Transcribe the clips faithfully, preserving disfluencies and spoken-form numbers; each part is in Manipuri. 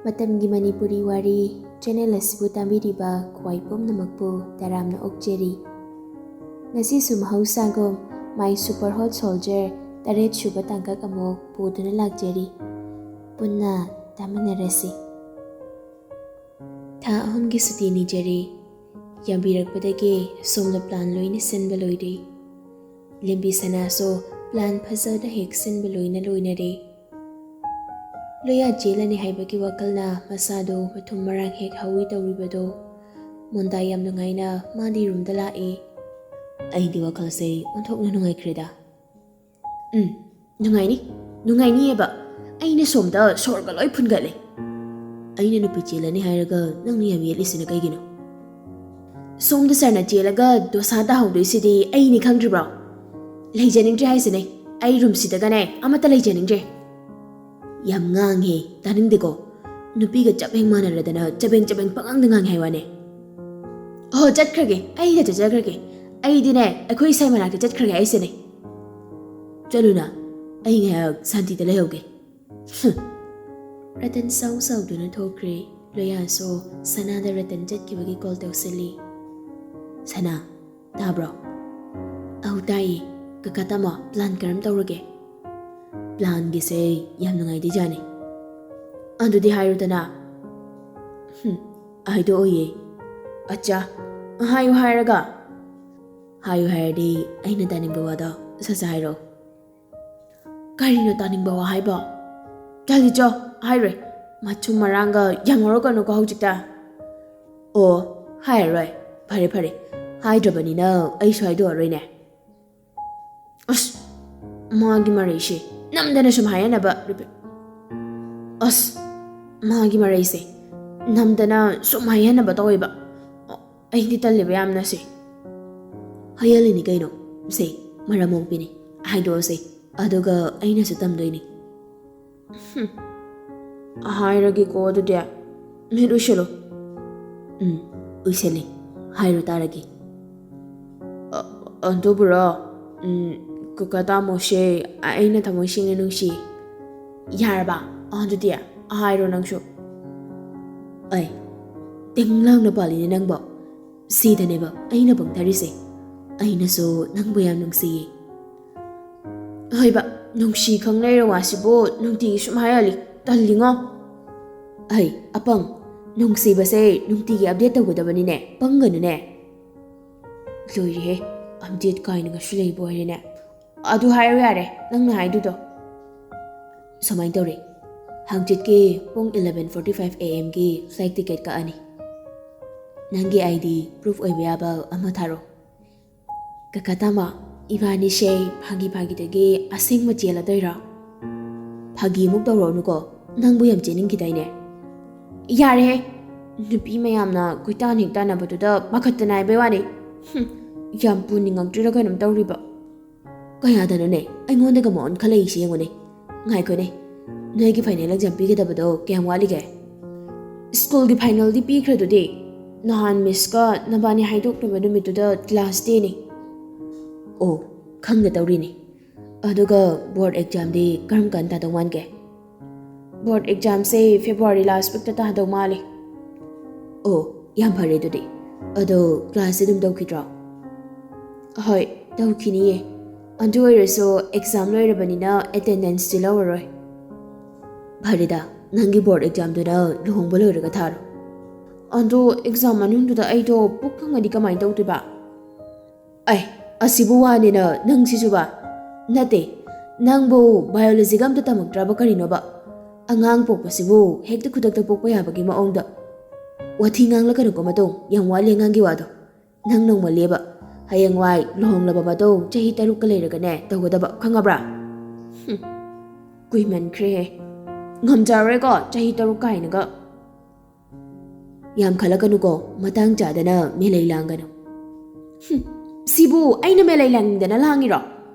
ꯃꯇꯝꯒꯤ ꯃꯅꯤꯄꯨꯔꯤ ꯋꯥꯔꯤ ꯆꯦꯅꯦꯜ ꯑꯁꯤꯕꯨ ꯇꯥꯕꯤꯔꯤꯕ ꯈ꯭ꯋꯥꯏ ꯄꯨꯝꯅꯃꯛꯄꯨ ꯇꯔꯥꯝꯅ ꯑꯣꯛꯆꯔꯤ꯫ ꯉꯁꯤꯁꯨ ꯃꯍꯧꯁꯥꯒꯨꯝ My Super Hot Soldier ꯇꯔꯦꯠ ꯁꯨꯕ ꯇꯥꯡꯀꯛ ꯑꯃꯨꯛ ꯄꯨꯗꯨꯅ ꯂꯥꯛꯆꯔꯤ꯫ ꯄꯨꯟꯅ ꯇꯥꯃꯤꯟꯅꯔꯁꯤ꯫ ꯊꯥ ꯑꯍꯨꯝꯒꯤ ꯁꯨꯇꯤ ꯅꯤꯖꯔꯤ꯫ ꯌꯥꯝꯕꯤꯔꯛꯄꯗꯒꯤ ꯁꯣꯝꯗ ꯄ꯭ꯂꯥꯟ ꯂꯣꯏꯅ ꯁꯤꯟꯕ ꯂꯣꯏꯔꯦ꯫ ꯂꯦꯝꯕꯤ ꯁꯅꯥꯁꯨ ꯄ꯭ꯂꯥꯟ ꯐꯖꯅ ꯍꯦꯛ ꯁꯤꯟꯕ ꯂꯣꯏꯅ ꯂꯣꯏꯅꯔꯦ꯫ ꯂꯣꯌꯥ ꯆꯦꯜꯂꯅꯤ ꯍꯥꯏꯕꯒꯤ ꯋꯥꯈꯜꯅ ꯃꯁꯥꯗꯨ ꯃꯊꯨꯝ ꯃꯔꯥꯡ ꯍꯦꯛ ꯍꯧꯏ ꯇꯧꯔꯤꯕꯗꯣ꯫ ꯃꯣꯟꯗꯥ ꯌꯥꯝ ꯅꯨꯡꯉꯥꯏꯅ ꯃꯥꯗꯤ ꯔꯨꯝꯗ ꯂꯥꯛꯑꯦ꯫ ꯑꯩꯗꯤ ꯋꯥꯈꯜꯁꯦ ꯑꯣꯟꯊꯣꯛꯅ ꯅꯨꯡꯉꯥꯏꯈ꯭ꯔꯦꯗ꯫ ꯎꯝ, ꯅꯨꯡꯉꯥꯏꯅꯤ, ꯅꯨꯡꯉꯥꯏꯅꯤꯑꯕ꯫ ꯑꯩꯅ ꯁꯣꯝꯗ ꯁꯣꯔꯒ ꯂꯣꯏ ꯐꯨꯟꯒꯠꯂꯦ꯫ ꯑꯩꯅ ꯅꯨꯄꯤ ꯆꯦꯜꯂꯅꯤ ꯍꯥꯏꯔꯒ ꯅꯪꯅ ꯌꯥꯝ ꯌꯦꯠꯂꯤꯁꯤꯅ ꯀꯩꯒꯤꯅꯣ? ꯁꯣꯝꯗ ꯁꯥꯔꯅ ꯆꯦꯜꯂꯒ ꯗꯣꯁꯥ ꯇꯥꯍꯧꯗꯣꯏꯁꯤꯗꯤ ꯑꯩꯅꯤ ꯈꯪꯗ꯭ꯔꯤꯕ꯭ꯔꯣ? ꯂꯩꯖꯅꯤꯡꯗ꯭ꯔꯦ ꯍꯥꯏꯁꯤꯅꯦ꯫ ꯑꯩ ꯔꯨꯝꯁꯤꯗꯒꯅꯦ ꯑꯃꯠꯇ ꯂꯩꯖꯅꯤꯡꯗ꯭ꯔꯦ꯫ ꯌꯥꯝ ꯉꯥꯡꯉꯦ, ꯇꯥꯅꯤꯡꯗꯦꯀꯣ꯫ ꯅꯨꯄꯤꯒ ꯆꯞ ꯍꯦꯛ ꯃꯥꯟꯅꯔꯗꯅ ꯆꯕꯦꯡ ꯆꯕꯦꯡ ꯄꯉꯥꯡꯗ ꯉꯥꯡꯉꯦ ꯍꯥꯏ ꯋꯥꯅꯦ꯫ ꯑꯣ, ꯆꯠꯈ꯭ꯔꯒꯦ, ꯑꯩꯒ ꯆꯠꯆꯈ꯭ꯔꯒꯦ꯫ ꯑꯩꯗꯤꯅꯦ ꯑꯩꯈꯣꯏ ꯏꯁꯩ ꯃꯅꯥꯛꯇ ꯆꯠꯈ꯭ꯔꯒꯦ ꯍꯥꯏꯁꯤꯅꯦ꯫ ꯆꯠꯂꯨꯅ, ꯑꯩ ꯉꯥꯏꯍꯥꯛ ꯁꯥꯟꯇꯤꯗ ꯂꯩꯍꯧꯒꯦ꯫ ꯍꯨꯝ꯫ ꯔꯇꯟ ꯁꯥꯎ ꯁꯥꯎꯗꯨꯅ ꯊꯣꯛꯈ꯭ꯔꯦ꯫ ꯂꯣꯌꯥꯁꯨ ꯁꯅꯥꯗ ꯔꯇꯟ ꯆꯠꯈꯤꯕꯒꯤ ꯀꯣꯜ ꯇꯧꯁꯤꯜꯂꯤ꯫ ꯁꯅꯥ, ꯇꯥꯕ꯭ꯔꯣ? ꯑꯧ, ꯇꯥꯏꯌꯦ꯫ ꯀꯀꯥ ꯇꯥꯃꯣ, ꯄ꯭ꯂꯥꯟ ꯀꯔꯝ ꯇꯧꯔꯒꯦ? ꯄ꯭ꯂꯥꯟꯒꯤꯁꯦ ꯌꯥꯝ ꯅꯨꯡꯉꯥꯏꯗꯣꯏꯖꯥꯠꯅꯤ꯫ ꯑꯗꯨꯗꯤ ꯍꯥꯏꯔꯨꯗꯅ꯫ ꯍꯨꯝ, ꯍꯥꯏꯗꯣꯛꯑꯣꯏꯌꯦ꯫ ꯑꯠꯆꯥ, ꯍꯥꯏꯌꯨ ꯍꯥꯏꯔꯒ꯫ ꯍꯥꯏꯌꯨ ꯍꯥꯏꯔꯗꯤ ꯑꯩꯅ ꯇꯥꯅꯤꯡꯕ ꯋꯥꯗꯣ ꯁꯠ ꯁꯠ ꯍꯥꯏꯔꯛꯑꯣ꯫ ꯀꯔꯤꯅꯣ ꯇꯥꯅꯤꯡꯕ ꯋꯥ ꯍꯥꯏꯕꯣ? ꯆꯠꯂꯤ ꯆꯣ, ꯍꯥꯏꯔꯣꯏ꯫ ꯃꯆꯨ ꯃꯔꯥꯡꯒ ꯌꯥꯝ ꯉꯧꯔꯛꯀꯅꯨꯀꯣ ꯍꯧꯖꯤꯛꯇ꯫ ꯑꯣ, ꯍꯥꯏꯔꯔꯣꯏ꯫ ꯐꯔꯦ ꯐꯔꯦ, ꯍꯥꯏꯗ꯭ꯔꯕꯅꯤꯅ ꯑꯩꯁꯨ ꯍꯥꯏꯗꯣꯛꯑꯔꯣꯏꯅꯦ꯫ ꯑꯁ, ꯃꯥꯒꯤ ꯃꯔꯩꯁꯦ ꯅꯝꯗꯅ ꯁꯨꯝ ꯍꯥꯏꯍꯟꯅꯕ repeat꯫ ꯑꯁ, ꯃꯥꯒꯤ ꯃꯔꯩꯁꯦ ꯅꯝꯗꯅ ꯁꯨꯝ ꯍꯥꯏꯍꯟꯅꯕ ꯇꯧꯋꯦꯕ꯫ ꯑꯩꯗꯤ ꯇꯜꯂꯦꯕ ꯌꯥꯝꯅ ꯁꯦ꯫ ꯍꯩꯍꯜꯂꯤꯅꯤ ꯀꯩꯅꯣ꯫ ꯁꯦ, ꯃꯔꯝ ꯃꯣꯛꯄꯤꯅꯤ꯫ ꯍꯥꯏꯗꯣꯛꯑꯁꯦ꯫ ꯑꯗꯨꯒ ꯑꯩꯅꯁꯨ ꯇꯝꯗꯣꯏꯅꯤ꯫ ꯍꯨꯝ꯫ ꯍꯥꯏꯔꯒꯦꯀꯣ ꯑꯗꯨꯗꯤ꯫ ꯃꯤꯠ ꯎꯏꯁꯤꯜꯂꯨ꯫ ꯎꯝ, ꯎꯏꯁꯤꯜꯂꯤ꯫ ꯍꯥꯏꯔꯨ ꯇꯥꯔꯒꯦ꯫ ꯑ-, ꯑꯗꯨꯕꯨꯔꯣ, ꯎꯝ, ꯀꯀꯥ ꯇꯥꯃꯣꯁꯦ ꯑꯩꯅ ꯊꯃꯣꯏ ꯁꯦꯡꯅ ꯅꯨꯡꯁꯤ꯫ ꯌꯥꯔꯕ? ꯑꯗꯨꯗꯤ ꯍꯥꯏꯔꯣ ꯅꯪꯁꯨ꯫ ꯑꯩ ꯇꯤꯡ ꯂꯥꯎꯅ ꯄꯥꯜꯂꯤꯅꯦ ꯅꯪꯕꯣ꯫ ꯁꯤꯗꯅꯦꯕ ꯑꯩꯅ ꯄꯪꯊꯔꯤꯁꯦ꯫ ꯑꯩꯅꯁꯨ ꯅꯪꯕꯨ ꯌꯥꯝ ꯅꯨꯡꯁꯤꯌꯦ꯫ ꯍꯣꯏꯕ, ꯅꯨꯡꯁꯤ ꯈꯪ ꯂꯩꯔ ꯋꯥꯁꯤꯕꯨ ꯅꯨꯡꯇꯤꯒꯤ ꯁꯨꯝ ꯍꯥꯏꯔꯛꯑꯂꯤ꯫ ꯇꯜꯂꯤꯉꯣ꯫ ꯑꯩ ꯑꯄꯪ, ꯅꯨꯡꯁꯤꯕꯁꯦ ꯅꯨꯡꯇꯤꯒꯤ ꯑꯞꯗꯦꯠ ꯇꯧꯒꯗꯕꯅꯤꯅꯦ, ꯄꯪꯒꯅꯨꯅꯦ꯫ ꯂꯣꯏꯔꯦꯍꯦ, ꯑꯞꯗꯦꯠ ꯀꯥꯏꯅꯒꯁꯨ ꯂꯩꯕ ꯑꯣꯏꯔꯦꯅꯦ꯫ ꯑꯗꯨ ꯍꯥꯏꯔꯣ ꯌꯥꯔꯦ, ꯅꯪꯅ ꯍꯥꯏꯗꯨꯗꯣ꯫ ꯁꯨꯃꯥꯏꯅ ꯇꯧꯔꯦ, ꯍꯪꯆꯤꯠꯀꯤ ꯄꯨꯡ eleven forty five A M-ꯒꯤ flight ticket ꯀꯛꯑꯅꯤ꯫ ꯅꯪꯒꯤ I D proof ꯑꯣꯏꯕ ꯌꯥꯕ ꯑꯃ ꯊꯥꯔꯣ꯫ ꯀꯀꯥ ꯇꯥꯃꯣ, ꯏꯕꯥꯅꯤꯁꯦ ꯐꯥꯒꯤ ꯐꯥꯒꯤꯗꯒꯤ ꯑꯁꯦꯡꯕ ꯆꯦꯜꯂꯗꯣꯏꯔꯣ? ꯐꯥꯒꯤ ꯑꯃꯨꯛ ꯇꯧꯔꯛꯑꯅꯨꯀꯣ, ꯅꯪꯕꯨ ꯌꯥꯝ ꯆꯦꯟꯅꯤꯡꯈꯤꯗꯥꯏꯅꯦ? ꯌꯥꯔꯦꯍꯦ, ꯅꯨꯄꯤ ꯃꯌꯥꯝꯅ ꯀꯣꯏꯇꯥꯟ ꯍꯦꯛ ꯇꯥꯟꯅꯕꯗꯨꯗ ꯄꯥꯈꯠꯇꯅ ꯍꯥꯏꯕꯩ ꯋꯥꯅꯤ꯫ ꯍꯨꯝ, ꯌꯥꯝ ꯄꯨꯅꯤꯡꯉꯛꯇ꯭ꯔꯤꯔ ꯀꯩꯅꯣꯝ ꯇꯧꯔꯤꯕ꯫ ꯀꯌꯥꯗꯅꯣꯅꯦ ꯑꯩꯉꯣꯟꯗꯒ ꯃꯑꯣꯟ ꯈꯜꯂꯛꯏꯁꯦ ꯌꯦꯡꯉꯨꯅꯦ꯫ ꯉꯥꯏꯈꯣꯅꯦ, ꯅꯣꯏꯒꯤ final exam ꯄꯤꯒꯗꯕꯗꯣ ꯀꯌꯥꯝ ꯋꯥꯠꯂꯤꯒꯦ? ꯁ꯭ꯀꯨꯜꯒꯤ finalꯗꯤ ꯄꯤꯈ꯭ꯔꯗꯨꯗꯤ꯫ ꯅꯍꯥꯟ ꯃꯤꯁꯀ ꯅꯕꯥꯅꯤ ꯍꯥꯏꯗꯣꯛꯅꯕ ꯅꯨꯃꯤꯠꯇꯨꯗ last dayꯅꯤ꯫ ꯑꯣ, ꯈꯪꯗ ꯇꯧꯔꯤꯅꯤ꯫ ꯑꯗꯨꯒ board examꯗꯤ ꯀꯔꯝ ꯀꯥꯟ ꯇꯥꯗꯧ ꯃꯥꯟꯒꯦ? Board examꯁꯦ February last weekꯇ ꯇꯥꯗꯧ ꯃꯥꯜꯂꯤ꯫ ꯑꯣ, ꯌꯥꯝ ꯐꯔꯦ ꯑꯗꯨꯗꯤ꯫ ꯑꯗꯣ classꯁꯦ ꯑꯗꯨꯝ ꯇꯧꯈꯤꯗ꯭ꯔꯣ? ꯍꯣꯏ, ꯇꯧꯈꯤꯅꯤꯌꯦ꯫ ꯑꯗꯨ ꯑꯣꯏꯔꯁꯨ exam ꯂꯣꯏꯔꯕꯅꯤꯅ attendanceꯇꯤ ꯂꯧꯔꯔꯣꯏ꯫ ꯐꯔꯦꯗ, ꯅꯪꯒꯤ board examꯗꯨꯅ ꯂꯨꯍꯣꯡꯕ ꯂꯣꯏꯔꯒ ꯊꯥꯔꯣ꯫ ꯑꯗꯣ exam ꯃꯅꯨꯡꯗꯨꯗ ꯑꯩꯗꯣ ꯄꯨꯛ ꯈꯪꯉꯗꯤ ꯀꯃꯥꯏꯅ ꯇꯧꯗꯣꯏꯕ? ꯑꯩ, ꯑꯁꯤꯕꯨ ꯋꯥꯅꯦꯅ ꯅꯪꯁꯤꯁꯨꯕ? ꯅꯠꯇꯦ, ꯅꯪꯕꯨ biologyꯒ ꯑꯝꯇ ꯇꯝꯃꯛꯇ꯭ꯔꯕ ꯀꯔꯤꯅꯣꯕ? ꯑꯉꯥꯡ ꯄꯣꯛꯄꯁꯤꯕꯨ ꯍꯦꯛꯇ ꯈꯨꯗꯛꯇ ꯄꯣꯛꯄ ꯌꯥꯕꯒꯤ ꯃꯑꯣꯡꯗ꯫ ꯋꯥꯊꯤ ꯉꯥꯡꯂꯛꯀꯅꯨꯀꯣ ꯃꯇꯧ, ꯌꯥꯝ ꯋꯥꯠꯂꯤ ꯑꯉꯥꯡꯒꯤ ꯋꯥꯗꯣ꯫ ꯅꯪ ꯅꯣꯡꯃ ꯂꯦꯕ, ꯍꯌꯦꯡꯋꯥꯏ ꯂꯨꯍꯣꯡꯂꯕ ꯃꯇꯨꯡ ꯆꯍꯤ ꯇꯔꯨꯛꯀ ꯂꯩꯔꯒꯅꯦ ꯇꯧꯒꯗꯕ, ꯈꯪꯉꯕ꯭ꯔꯥ? ꯍꯨꯝ, ꯀꯨꯏꯃꯟꯈ꯭ꯔꯦꯍꯦ꯫ ꯉꯝꯖꯔꯔꯣꯏꯀꯣ ꯆꯍꯤ ꯇꯔꯨꯛ ꯀꯥꯏꯅꯒ꯫ ꯌꯥꯝ ꯈꯜꯂꯛꯀꯅꯨꯀꯣ, ꯃꯇꯥꯡ ꯆꯥꯗꯅ ꯃꯦꯂꯩ ꯂꯥꯡꯒꯅꯨ꯫ ꯍꯨꯝ, ꯁꯤꯕꯨ ꯑꯩꯅ ꯃꯦꯂꯩ ꯂꯥꯡꯅꯤꯡꯗꯅ ꯂꯥꯡꯉꯤꯔꯣ?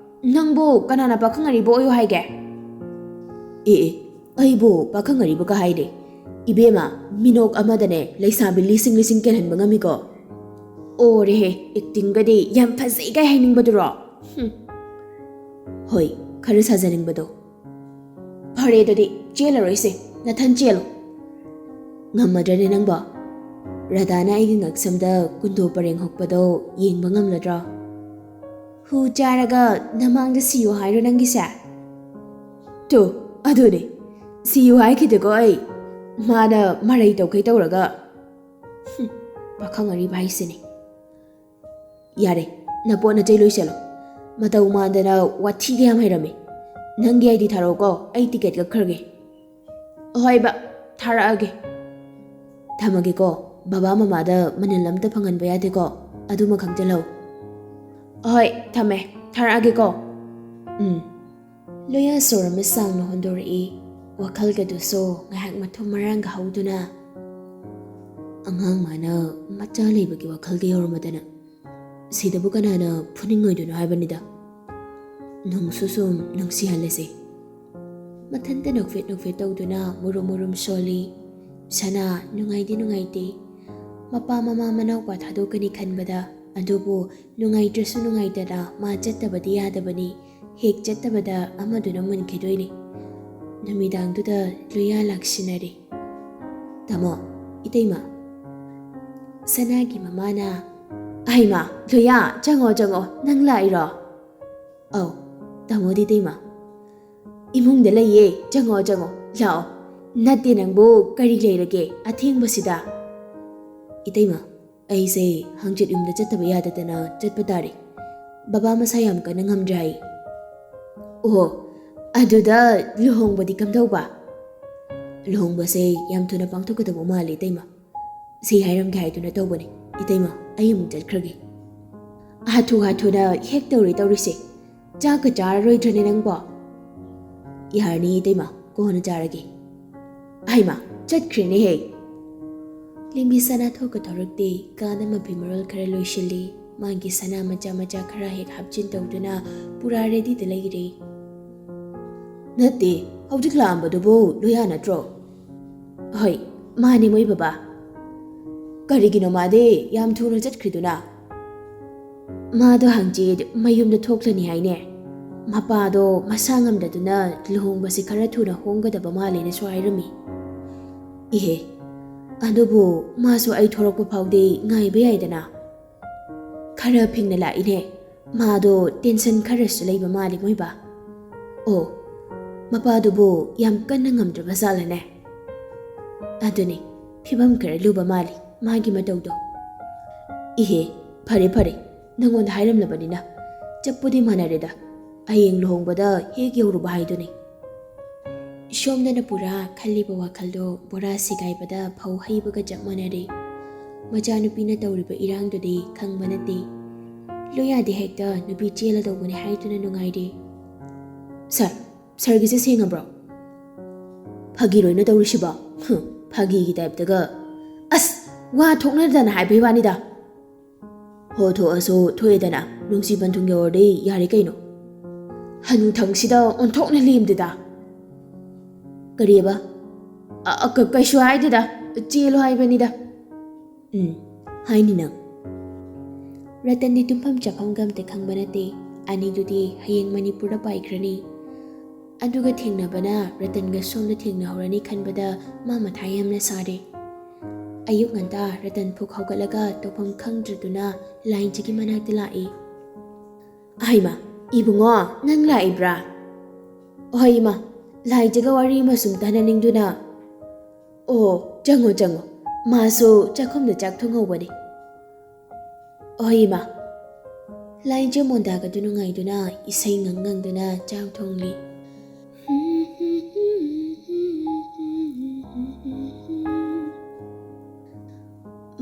ꯅꯪꯕꯨ ꯀꯅꯥꯅ ꯄꯥꯈꯪ ꯑꯔꯤꯕ ꯑꯣꯏꯌꯨ ꯍꯥꯏꯒꯦ? ꯑꯦ ꯑꯦ, ꯑꯩꯕꯨ ꯄꯥꯈꯪ ꯑꯔꯤꯕꯒ ꯍꯥꯏꯔꯦ? ꯏꯕꯦꯝꯃ, ꯃꯤꯅꯣꯛ ꯑꯃꯗꯅꯦ ꯂꯩꯁꯥꯕꯤ ꯂꯤꯁꯤꯡ ꯂꯤꯁꯤꯡ ꯀꯦꯜꯍꯟꯕ ꯉꯝꯃꯤꯀꯣ꯫ ꯑꯣꯔꯦꯍꯦ, actingꯒꯗꯤ ꯌꯥꯝ ꯐꯖꯩ ꯀꯥꯏ ꯍꯥꯏꯅꯤꯡꯕꯗꯨꯔꯣ? ꯍꯨꯝ꯫ ꯍꯣꯏ, ꯈꯔ ꯁꯥꯖꯅꯤꯡꯕꯗꯣ꯫ ꯐꯔꯦ, ꯑꯗꯨꯗꯤ ꯆꯦꯜꯂꯔꯣꯏꯁꯦ, ꯅꯊꯟ ꯆꯦꯜꯂꯣ꯫ ꯉꯝꯃꯗ꯭ꯔꯅꯦ ꯅꯪꯕꯣ? ꯔꯥꯙꯥꯅ ꯑꯩꯒꯤ ꯉꯛꯁꯝꯗ ꯀꯨꯟꯗꯣ ꯄꯔꯦꯡ ꯍꯨꯛꯄꯗꯣ ꯌꯦꯡꯕ ꯉꯝꯂꯗ꯭ꯔꯣ? ꯍꯨ ꯆꯥꯔꯒ ꯅꯃꯥꯡꯗ ꯁꯤꯌꯨ ꯍꯥꯏꯔꯣ ꯅꯪꯒꯤꯁꯦ? ꯇꯨ, ꯑꯗꯨꯅꯦ, ꯁꯤꯌꯨ ꯍꯥꯏꯈꯤꯗꯦꯀꯣ ꯑꯩ꯫ ꯃꯥꯅ ꯃꯔꯩ ꯇꯧꯈꯩ ꯇꯧꯔꯒ꯫ ꯍꯨꯝ, ꯄꯥꯈꯪ ꯑꯔꯤꯕ ꯍꯥꯏꯁꯤꯅꯤ꯫ ꯌꯥꯔꯦ, ꯅꯄꯣꯠ ꯅꯆꯩ ꯂꯣꯏꯁꯜꯂꯣ꯫ ꯃꯇꯧ ꯃꯥꯟꯗꯅ ꯋꯥꯊꯤꯗꯤ ꯌꯥꯝ ꯍꯩꯔꯝꯃꯤ꯫ ꯅꯪꯒꯤ ꯑꯥꯏ ꯗꯤ ꯊꯥꯔꯛꯎꯀꯣ, ꯑꯩ ꯇꯤꯀꯦꯠ ꯀꯛꯈ꯭ꯔꯒꯦ꯫ ꯍꯣꯏꯕ, ꯊꯥꯔꯛꯑꯒꯦ꯫ ꯊꯝꯃꯒꯦꯀꯣ, ꯕꯕꯥ ꯃꯃꯥꯗ ꯃꯅꯤꯜ ꯑꯝꯇ ꯐꯪꯍꯟꯕ ꯌꯥꯗꯦꯀꯣ, ꯑꯗꯨꯃ ꯈꯪꯖꯜꯍꯧ꯫ ꯍꯣꯏ, ꯊꯝꯃꯦ, ꯊꯥꯔꯛꯑꯒꯦꯀꯣ꯫ ꯎꯝ꯫ ꯂꯣꯌꯥ ꯁꯣꯔ ꯑꯃ ꯁꯥꯡꯅ ꯍꯣꯟꯗꯣꯔꯛꯏ꯫ ꯋꯥꯈꯜꯒꯗꯨꯁꯨ ꯉꯥꯏꯍꯥꯛ ꯃꯊꯨꯝ ꯃꯔꯥꯡꯒ ꯍꯧꯗꯨꯅ꯫ ꯑꯉꯥꯡ ꯃꯥꯅ ꯃꯆꯥ ꯂꯩꯕꯒꯤ ꯋꯥꯈꯜꯒ ꯌꯧꯔꯝꯃꯗꯅ꯫ ꯁꯤꯗꯕꯨ ꯀꯅꯥꯅ ꯐꯨꯅꯤꯡꯉꯣꯏꯗꯣꯏꯅꯣ ꯍꯥꯏꯕꯅꯤꯗ꯫ ꯅꯨꯡꯁꯨ ꯁꯨꯝ ꯅꯨꯡꯁꯤꯍꯜꯂꯁꯦ꯫ ꯃꯊꯟꯇ ꯅꯣꯛꯐꯦꯠ ꯅꯣꯛꯐꯦꯠ ꯇꯧꯗꯨꯅ ꯃꯨꯔꯨꯝ ꯃꯨꯔꯨꯝ ꯁꯣꯜꯂꯤ꯫ ꯁꯅꯥ ꯅꯨꯡꯉꯥꯏꯗꯤ ꯅꯨꯡꯉꯥꯏꯇꯦ꯫ ꯃꯄꯥ ꯃꯃꯥ ꯃꯅꯥꯎꯄꯥ ꯊꯥꯗꯣꯛꯀꯅꯤ ꯈꯟꯕꯗ, ꯑꯗꯨꯕꯨ ꯅꯨꯡꯉꯥꯏꯇ꯭ꯔꯁꯨ ꯅꯨꯡꯉꯥꯏꯇꯅ ꯃꯥ ꯆꯠꯇꯕꯗꯤ ꯌꯥꯗꯕꯅꯤ꯫ ꯍꯦꯛ ꯆꯠꯇꯕꯗ ꯑꯃꯗꯨꯅ ꯃꯨꯟꯈꯤꯗꯣꯏꯅꯤ꯫ ꯅꯨꯃꯤꯗꯥꯡꯗꯨꯗ ꯂꯨꯌꯥ ꯂꯥꯛꯁꯤꯟꯅꯔꯦ꯫ "ꯇꯥꯃꯣ, ꯏꯇꯩꯃ꯫" ꯁꯅꯥꯒꯤ ꯃꯃꯥꯅ, "ꯑꯍꯩꯃ, ꯂꯨꯌꯥ, ꯆꯪꯉꯣ, ꯆꯪꯉꯣ, ꯅꯪ ꯂꯥꯛꯏꯔꯣ?" "ꯑꯧ, ꯇꯥꯃꯣꯗꯤ ꯏꯇꯩꯃ?" "ꯏꯃꯨꯡꯗ ꯂꯩꯌꯦ, ꯆꯪꯉꯣ, ꯆꯪꯉꯣ, ꯂꯥꯛꯑꯣ꯫ ꯅꯠꯇꯦ ꯅꯪꯕꯨ ꯀꯔꯤ ꯂꯩꯔꯒꯦ ꯑꯊꯦꯡꯕꯁꯤꯗ?" "ꯏꯇꯩꯃ, ꯑꯩꯁꯦ ꯍꯪꯆꯤꯠ ꯌꯨꯝꯗ ꯆꯠꯇꯕ ꯌꯥꯗꯗꯅ ꯆꯠꯄ ꯇꯥꯔꯦ꯫ ꯕꯕꯥ ꯃꯁꯥ ꯌꯥꯝ ꯀꯟꯅ ꯉꯝꯗ꯭ꯔꯦ ꯍꯥꯏ꯫" "ꯑꯣꯍꯣ, ꯑꯗꯨꯗ ꯂꯨꯍꯣꯡꯕꯗꯤ ꯀꯝꯗꯧꯕ?" "ꯂꯨꯍꯣꯡꯕꯁꯦ ꯌꯥꯝ ꯊꯨꯅ ꯄꯥꯡꯊꯣꯛꯀꯗꯕ ꯃꯥꯜꯂꯦ ꯏꯇꯩꯃ꯫ ꯁꯤ ꯍꯥꯏꯔꯝꯒꯦ ꯍꯥꯏꯗꯨꯅ ꯇꯧꯕꯅꯦ꯫ ꯏꯇꯩꯃ, ꯑꯩ ꯑꯃꯨꯛ ꯆꯠꯈ꯭ꯔꯒꯦ꯫" "ꯍꯥꯊꯨ ꯍꯥꯊꯨꯅ ꯍꯦꯛ ꯇꯧꯔꯦ ꯇꯧꯔꯤꯁꯦ꯫ ꯆꯥꯛꯀ ꯆꯥꯔꯔꯣꯏꯗ꯭ꯔꯅꯦ ꯅꯪꯕꯣ?" "ꯌꯥꯔꯅꯤ ꯏꯇꯩꯃ, ꯀꯣꯟꯅ ꯆꯥꯔꯒꯦ꯫" "ꯍꯩꯃ, ꯆꯠꯈ꯭ꯔꯦꯅꯦꯍꯦ!" ꯂꯤꯝꯕꯤ ꯁꯅꯥ ꯊꯣꯛꯀ ꯊꯣꯔꯛꯇꯦ꯫ ꯀꯥꯗ ꯃꯐꯤ ꯃꯔꯣꯜ ꯈꯔ ꯂꯣꯏꯁꯤꯜꯂꯤ꯫ ꯃꯥꯒꯤ ꯁꯅꯥ ꯃꯆꯥ ꯃꯆꯥ ꯈꯔ ꯍꯦꯛ ꯍꯥꯞꯆꯤꯟ ꯇꯧꯗꯨꯅ ꯄꯨꯔꯥ ꯔꯦꯗꯤꯗ ꯂꯩꯔꯦ꯫ "ꯅꯠꯇꯦ, ꯍꯧꯖꯤꯛ ꯂꯥꯛꯑꯝꯕꯗꯨꯕꯨ ꯂꯨꯌꯥ ꯅꯠꯇ꯭ꯔꯣ?" "ꯍꯣꯏ, ꯃꯥꯅꯦ ꯃꯣꯏ ꯕꯕꯥ꯫" "ꯀꯔꯤꯒꯤꯅꯣ ꯃꯥꯗꯤ ꯌꯥꯝ ꯊꯨꯅ ꯆꯠꯈ꯭ꯔꯤꯗꯨꯅ?" "ꯃꯥꯗꯣ ꯍꯪꯆꯤꯠ ꯃꯌꯨꯝꯗ ꯊꯣꯛꯂꯅꯤ ꯍꯥꯏꯅꯦ꯫ ꯃꯄꯥꯗꯣ ꯃꯁꯥ ꯉꯝꯗꯗꯨꯅ ꯂꯨꯍꯣꯡꯕꯁꯤ ꯈꯔ ꯊꯨꯅ ꯍꯣꯡꯒꯗꯕ ꯃꯥꯜꯂꯦꯅꯁꯨ ꯍꯥꯏꯔꯝꯃꯤ꯫" "ꯏꯍꯦ, ꯑꯗꯨꯕꯨ ꯃꯥꯁꯨ ꯑꯩ ꯊꯣꯔꯛꯄ ꯐꯥꯎꯗꯤ ꯉꯥꯏꯕ ꯌꯥꯏꯗꯅ꯫ ꯈꯔ ꯐꯤꯡꯅ ꯂꯥꯛꯏꯅꯦ꯫ ꯃꯥꯗꯣ tension ꯈꯔꯁꯨ ꯂꯩꯕ ꯃꯥꯜꯂꯤ ꯃꯣꯏꯕ꯫ ꯑꯣ, ꯃꯄꯥꯗꯨꯕꯨ ꯌꯥꯝ ꯀꯟꯅ ꯉꯝꯗ꯭ꯔꯕ ꯖꯥꯠꯂꯅꯦ? ꯑꯗꯨꯅꯤ, ꯐꯤꯕꯝ ꯈꯔ ꯂꯨꯕ ꯃꯥꯜꯂꯤ ꯃꯥꯒꯤ ꯃꯇꯧꯗꯣ꯫ ꯏꯍꯦ, ꯐꯔꯦ ꯐꯔꯦ, ꯅꯪꯉꯣꯟꯗ ꯍꯥꯏꯔꯝꯂꯕꯅꯤꯅ꯫ ꯆꯞꯄꯨꯗꯤ ꯃꯥꯟꯅꯔꯦꯗ, ꯍꯌꯦꯡ ꯂꯨꯍꯣꯡꯕꯗ ꯍꯦꯛ ꯌꯧꯔꯨꯕ ꯍꯥꯏꯗꯨꯅꯤ꯫ ꯁꯣꯝꯗꯅ ꯄꯨꯔꯥ ꯈꯜꯂꯤꯕ ꯋꯥꯈꯜꯗꯣ ꯕꯣꯔꯥ ꯁꯤꯒꯥꯏꯕꯗ ꯐꯧ ꯍꯩꯕꯒ ꯆꯞ ꯃꯥꯟꯅꯔꯦ꯫ ꯃꯆꯥꯅꯨꯄꯤꯅ ꯇꯧꯔꯤꯕ ꯏꯔꯥꯡꯗꯨꯗꯤ ꯈꯪꯕ ꯅꯠꯇꯦ꯫ ꯂꯣꯌꯥꯗꯤ ꯍꯦꯛꯇ ꯅꯨꯄꯤ ꯆꯦꯜꯂꯗꯧꯕꯅꯦ ꯍꯥꯏꯗꯨꯅ ꯅꯨꯡꯉꯥꯏꯔꯦ꯫ "ꯁꯥꯔ, ꯁꯥꯔꯒꯤꯁꯦ ꯁꯦꯡꯉꯕ꯭ꯔꯣ? ꯐꯥꯒꯤꯔꯣꯏꯅ ꯇꯧꯔꯤꯁꯤꯕꯣ? ꯍꯨꯝ, ꯐꯥꯒꯤꯒꯤ ꯇꯥꯏꯞꯇꯒ꯫ ꯑꯁ, ꯋꯥ ꯊꯣꯛꯅꯗꯅ ꯍꯥꯏꯕꯩ ꯋꯥꯅꯤꯗ꯫ ꯍꯣ, ꯊꯣꯛꯑꯁꯨ ꯊꯣꯛꯑꯦꯗꯅ, ꯅꯨꯡꯁꯤ ꯄꯟꯊꯨꯡ ꯌꯧꯔꯗꯤ ꯌꯥꯔꯦ ꯀꯩꯅꯣ꯫ ꯍꯅꯨꯊꯪꯁꯤꯗ ꯑꯣꯟꯊꯣꯛꯅ ꯂꯦꯝꯗꯦꯗ꯫ ꯀꯔꯤꯑꯕ? ꯑ, ꯑ, ꯀ-, ꯀꯩꯁꯨ ꯍꯥꯏꯗꯦꯗ, ꯆꯦꯜꯂꯣ ꯍꯥꯏꯕꯅꯤꯗ꯫ ꯎꯝ, ꯍꯥꯏꯅꯤ ꯅꯪ꯫ ꯔꯇꯟꯗꯤ ꯇꯨꯝꯐꯝ ꯆꯥꯐꯝꯒ ꯑꯝꯇ ꯈꯪꯕ ꯅꯠꯇꯦ꯫ ꯑꯅꯤꯗꯨꯗꯤ ꯍꯌꯦꯡ ꯃꯅꯤꯄꯨꯔꯗ ꯄꯥꯏꯈ꯭ꯔꯅꯤ꯫ ꯑꯗꯨꯒ ꯊꯦꯡꯅꯕꯅ ꯔꯇꯟꯒ ꯁꯣꯝꯗ ꯊꯦꯡꯅꯍꯧꯔꯅꯤ ꯈꯟꯕꯗ ꯃꯥ ꯃꯊꯥ ꯌꯥꯝꯅ ꯁꯥꯔꯦ꯫ ꯑꯌꯨꯛ ꯉꯟꯇꯥ ꯔꯇꯟ ꯐꯨꯛ ꯍꯧꯒꯠꯂꯒ ꯇꯧꯐꯝ ꯈꯪꯗ꯭ꯔꯗꯨꯅ ꯂꯥꯏꯟꯖꯤꯒꯤ ꯃꯅꯥꯛꯇ ꯂꯥꯛꯏ꯫ "ꯍꯩꯃꯥ, ꯏꯕꯨꯡꯉꯣ, ꯅꯪ ꯂꯥꯛꯏꯕ꯭ꯔꯥ?" "ꯍꯣꯏ ꯏꯃꯥ, ꯂꯥꯏꯖꯒ ꯋꯥꯔꯤ ꯑꯃ ꯁꯨꯝ ꯇꯥꯟꯅꯅꯤꯡꯗꯨꯅ꯫" "ꯑꯣ, ꯆꯪꯉꯣ ꯆꯪꯉꯣ, ꯃꯥꯁꯨ ꯆꯥꯛꯈꯨꯝꯗ ꯆꯥꯛ ꯊꯣꯡꯍꯧꯕꯅꯤ꯫" "ꯍꯣꯏ ꯏꯃꯥ꯫" ꯂꯥꯏꯖ ꯃꯣꯟꯗꯥꯒꯗꯨ ꯅꯨꯡꯉꯥꯏꯗꯨꯅ ꯏꯁꯩ ꯉꯪ ꯉꯪꯗꯨꯅ ꯆꯥꯛ ꯊꯣꯡꯂꯤ꯫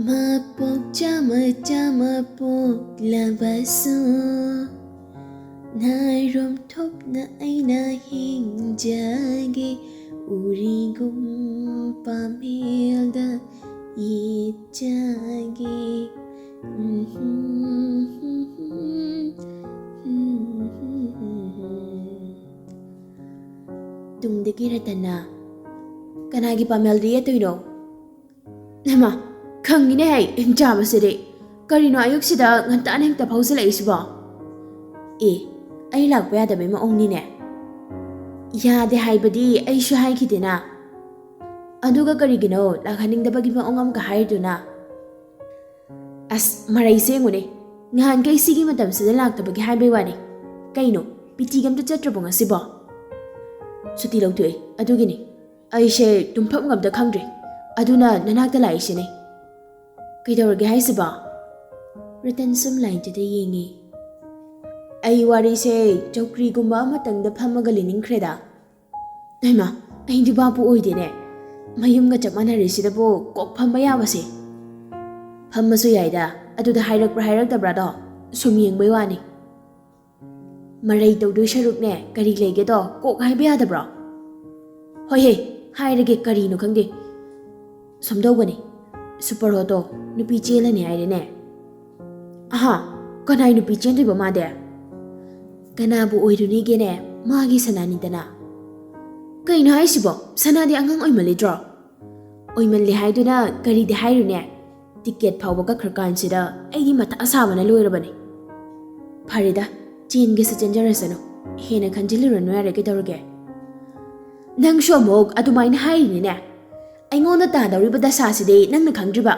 ꯃꯄꯣꯛ ꯆꯥꯝꯃ ꯆꯥꯝꯃ ꯄꯣꯛꯂꯕꯁꯨ, ꯅꯥꯏꯔꯣꯝ ꯊꯣꯛꯅ ꯑꯩꯅ ꯍꯤꯡꯖꯒꯦ, ꯎꯔꯤꯒꯨꯝ ꯄꯥꯝꯍꯦꯜꯗ ꯌꯦꯠꯆꯒꯦ꯫ ꯇꯨꯡꯗꯒꯤ ꯔꯇꯟꯅ, "ꯀꯅꯥꯒꯤ ꯄꯥꯃꯦꯜꯗ ꯌꯦꯠꯇꯣꯏꯅꯣ?" ꯍꯩꯃꯥ, ꯈꯪꯉꯤꯅꯦ ꯍꯩ, ꯍꯤꯡꯆꯥꯕꯁꯤꯗꯤ꯫ ꯀꯔꯤꯅꯣ ꯑꯌꯨꯛꯁꯤꯗ ꯉꯟꯇꯥꯅ ꯍꯦꯛꯇ ꯐꯥꯎꯖꯜꯂꯛꯏꯁꯤꯕꯣ? ꯑꯦ, ꯑꯩ ꯂꯥꯛꯄ ꯌꯥꯗꯕꯩ ꯃꯑꯣꯡꯅꯤꯅꯦ꯫ ꯌꯥꯗꯦ ꯍꯥꯏꯕꯗꯤ ꯑꯩꯁꯨ ꯍꯥꯏꯈꯤꯗꯦꯅ꯫ ꯑꯗꯨꯒ ꯀꯔꯤꯒꯤꯅꯣ ꯂꯥꯛꯍꯟꯅꯤꯡꯗꯕꯒꯤ ꯃꯑꯣꯡ ꯑꯃꯒ ꯍꯥꯏꯔꯤꯗꯨꯅ? ꯑꯁ, ꯃꯔꯩ ꯁꯦꯡꯉꯨꯅꯦ꯫ ꯉꯍꯥꯟꯈꯩ ꯁꯤꯒꯤ ꯃꯇꯝꯁꯤꯗ ꯂꯥꯛꯇꯕꯒꯤ ꯍꯥꯏꯕꯩ ꯋꯥꯅꯤ꯫ ꯀꯩꯅꯣ, ꯄꯤꯇꯤꯒ ꯑꯝꯇ ꯆꯠꯇ꯭ꯔꯕꯣ ꯉꯁꯤꯕꯣ? ꯁꯨꯇꯤ ꯂꯧꯊꯣꯛꯑꯦ, ꯑꯗꯨꯒꯤꯅꯤ꯫ ꯑꯩꯁꯦ ꯇꯨꯝꯐꯝꯒ ꯑꯝꯇ ꯈꯪꯗ꯭ꯔꯦ, ꯑꯗꯨꯅ ꯅꯅꯥꯛꯇ ꯂꯥꯛꯏꯁꯤꯅꯦ꯫ ꯀꯩꯗꯧꯔꯒꯦ ꯍꯥꯏꯁꯤꯕꯣ? ꯔꯇꯟ ꯁꯨꯝ ꯂꯥꯏꯟꯁꯤꯗ ꯌꯦꯡꯉꯤ꯫ ꯑꯩ ꯋꯥꯔꯤꯁꯦ ꯆꯧꯀ꯭ꯔꯤꯒꯨꯝꯕ ꯑꯃꯇꯪꯗ ꯐꯝꯃꯒ ꯂꯤꯅꯤꯡꯈ꯭ꯔꯦꯗ꯫ ꯍꯩꯃꯥ, ꯑꯩꯗꯤ ꯚꯥꯞꯄꯨ ꯑꯣꯏꯗꯦꯅꯦ꯫ ꯃꯌꯨꯝꯒ ꯆꯞ ꯃꯥꯟꯅꯔꯤꯁꯤꯗꯕꯨ ꯀꯣꯛ ꯐꯝꯕ ꯌꯥꯕꯁꯦ꯫ ꯐꯝꯃꯁꯨ ꯌꯥꯏꯗ, ꯑꯗꯨꯗ ꯍꯥꯏꯔꯛꯄ꯭ꯔꯥ ꯍꯥꯏꯔꯛꯇꯕ꯭ꯔꯥꯗꯣ ꯁꯨꯝ ꯌꯦꯡꯕꯩ ꯋꯥꯅꯤ꯫ ꯃꯔꯩ ꯇꯧꯗꯣꯏ ꯁꯔꯨꯛꯅꯦ, ꯀꯔꯤ ꯂꯩꯒꯦꯗꯣ ꯀꯣꯛ ꯍꯥꯏꯕ ꯌꯥꯗꯕ꯭ꯔꯣ? ꯍꯣꯏꯍꯦ, ꯍꯥꯏꯔꯒꯦ, ꯀꯔꯤꯅꯣ ꯈꯪꯗꯦ꯫ ꯁꯨꯝꯗꯧꯕꯅꯤ, ꯁꯨꯄꯔ ꯍꯣꯠꯇꯣ ꯅꯨꯄꯤ ꯆꯦꯜꯂꯅꯤ ꯍꯥꯏꯔꯦꯅꯦ꯫ ꯑꯍꯥ, ꯀꯅꯥꯏ ꯅꯨꯄꯤ ꯆꯦꯟꯗꯣꯏꯕ ꯃꯥꯗꯤ? ꯀꯅꯥꯕꯨ ꯑꯣꯏꯔꯨꯅꯤꯒꯦꯅꯦ, ꯃꯥꯒꯤ ꯁꯅꯥꯅꯤꯗꯅ꯫ ꯀꯩꯅꯣ ꯍꯥꯏꯁꯤꯕꯣ? ꯁꯅꯥꯗꯤ ꯑꯉꯥꯡ ꯑꯣꯏꯃꯜꯂꯤꯗ꯭ꯔꯣ? ꯑꯣꯏꯃꯜꯂꯤ ꯍꯥꯏꯗꯨꯅ ꯀꯔꯤꯗꯤ ꯍꯥꯏꯔꯨꯅꯦ? ꯇꯤꯀꯦꯠ ꯐꯥꯎꯕ ꯀꯛꯈ꯭ꯔꯀꯥꯟꯁꯤꯗ ꯑꯩꯗꯤ ꯃꯊꯥ ꯁꯥꯕꯅ ꯂꯣꯏꯔꯕꯅꯤ꯫ ꯐꯔꯦꯗ, ꯆꯦꯟꯒꯦꯁꯨ ꯆꯦꯟꯖꯔꯁꯅꯨ, ꯍꯦꯟꯅ ꯈꯟꯖꯤꯜꯂꯨꯔꯅꯨ ꯌꯥꯔꯦ, ꯀꯩꯗꯧꯔꯒꯦ? ꯅꯪꯁꯨ ꯑꯃꯨꯛ ꯑꯗꯨꯃꯥꯏꯅ ꯍꯥꯏꯔꯤꯅꯤꯅꯦ꯫ ꯑꯩꯉꯣꯟꯗ ꯇꯥꯗꯧꯔꯤꯕ ꯗꯁꯥꯁꯤꯗꯤ ꯅꯪꯅ ꯈꯪꯗ꯭ꯔꯤꯕ꯫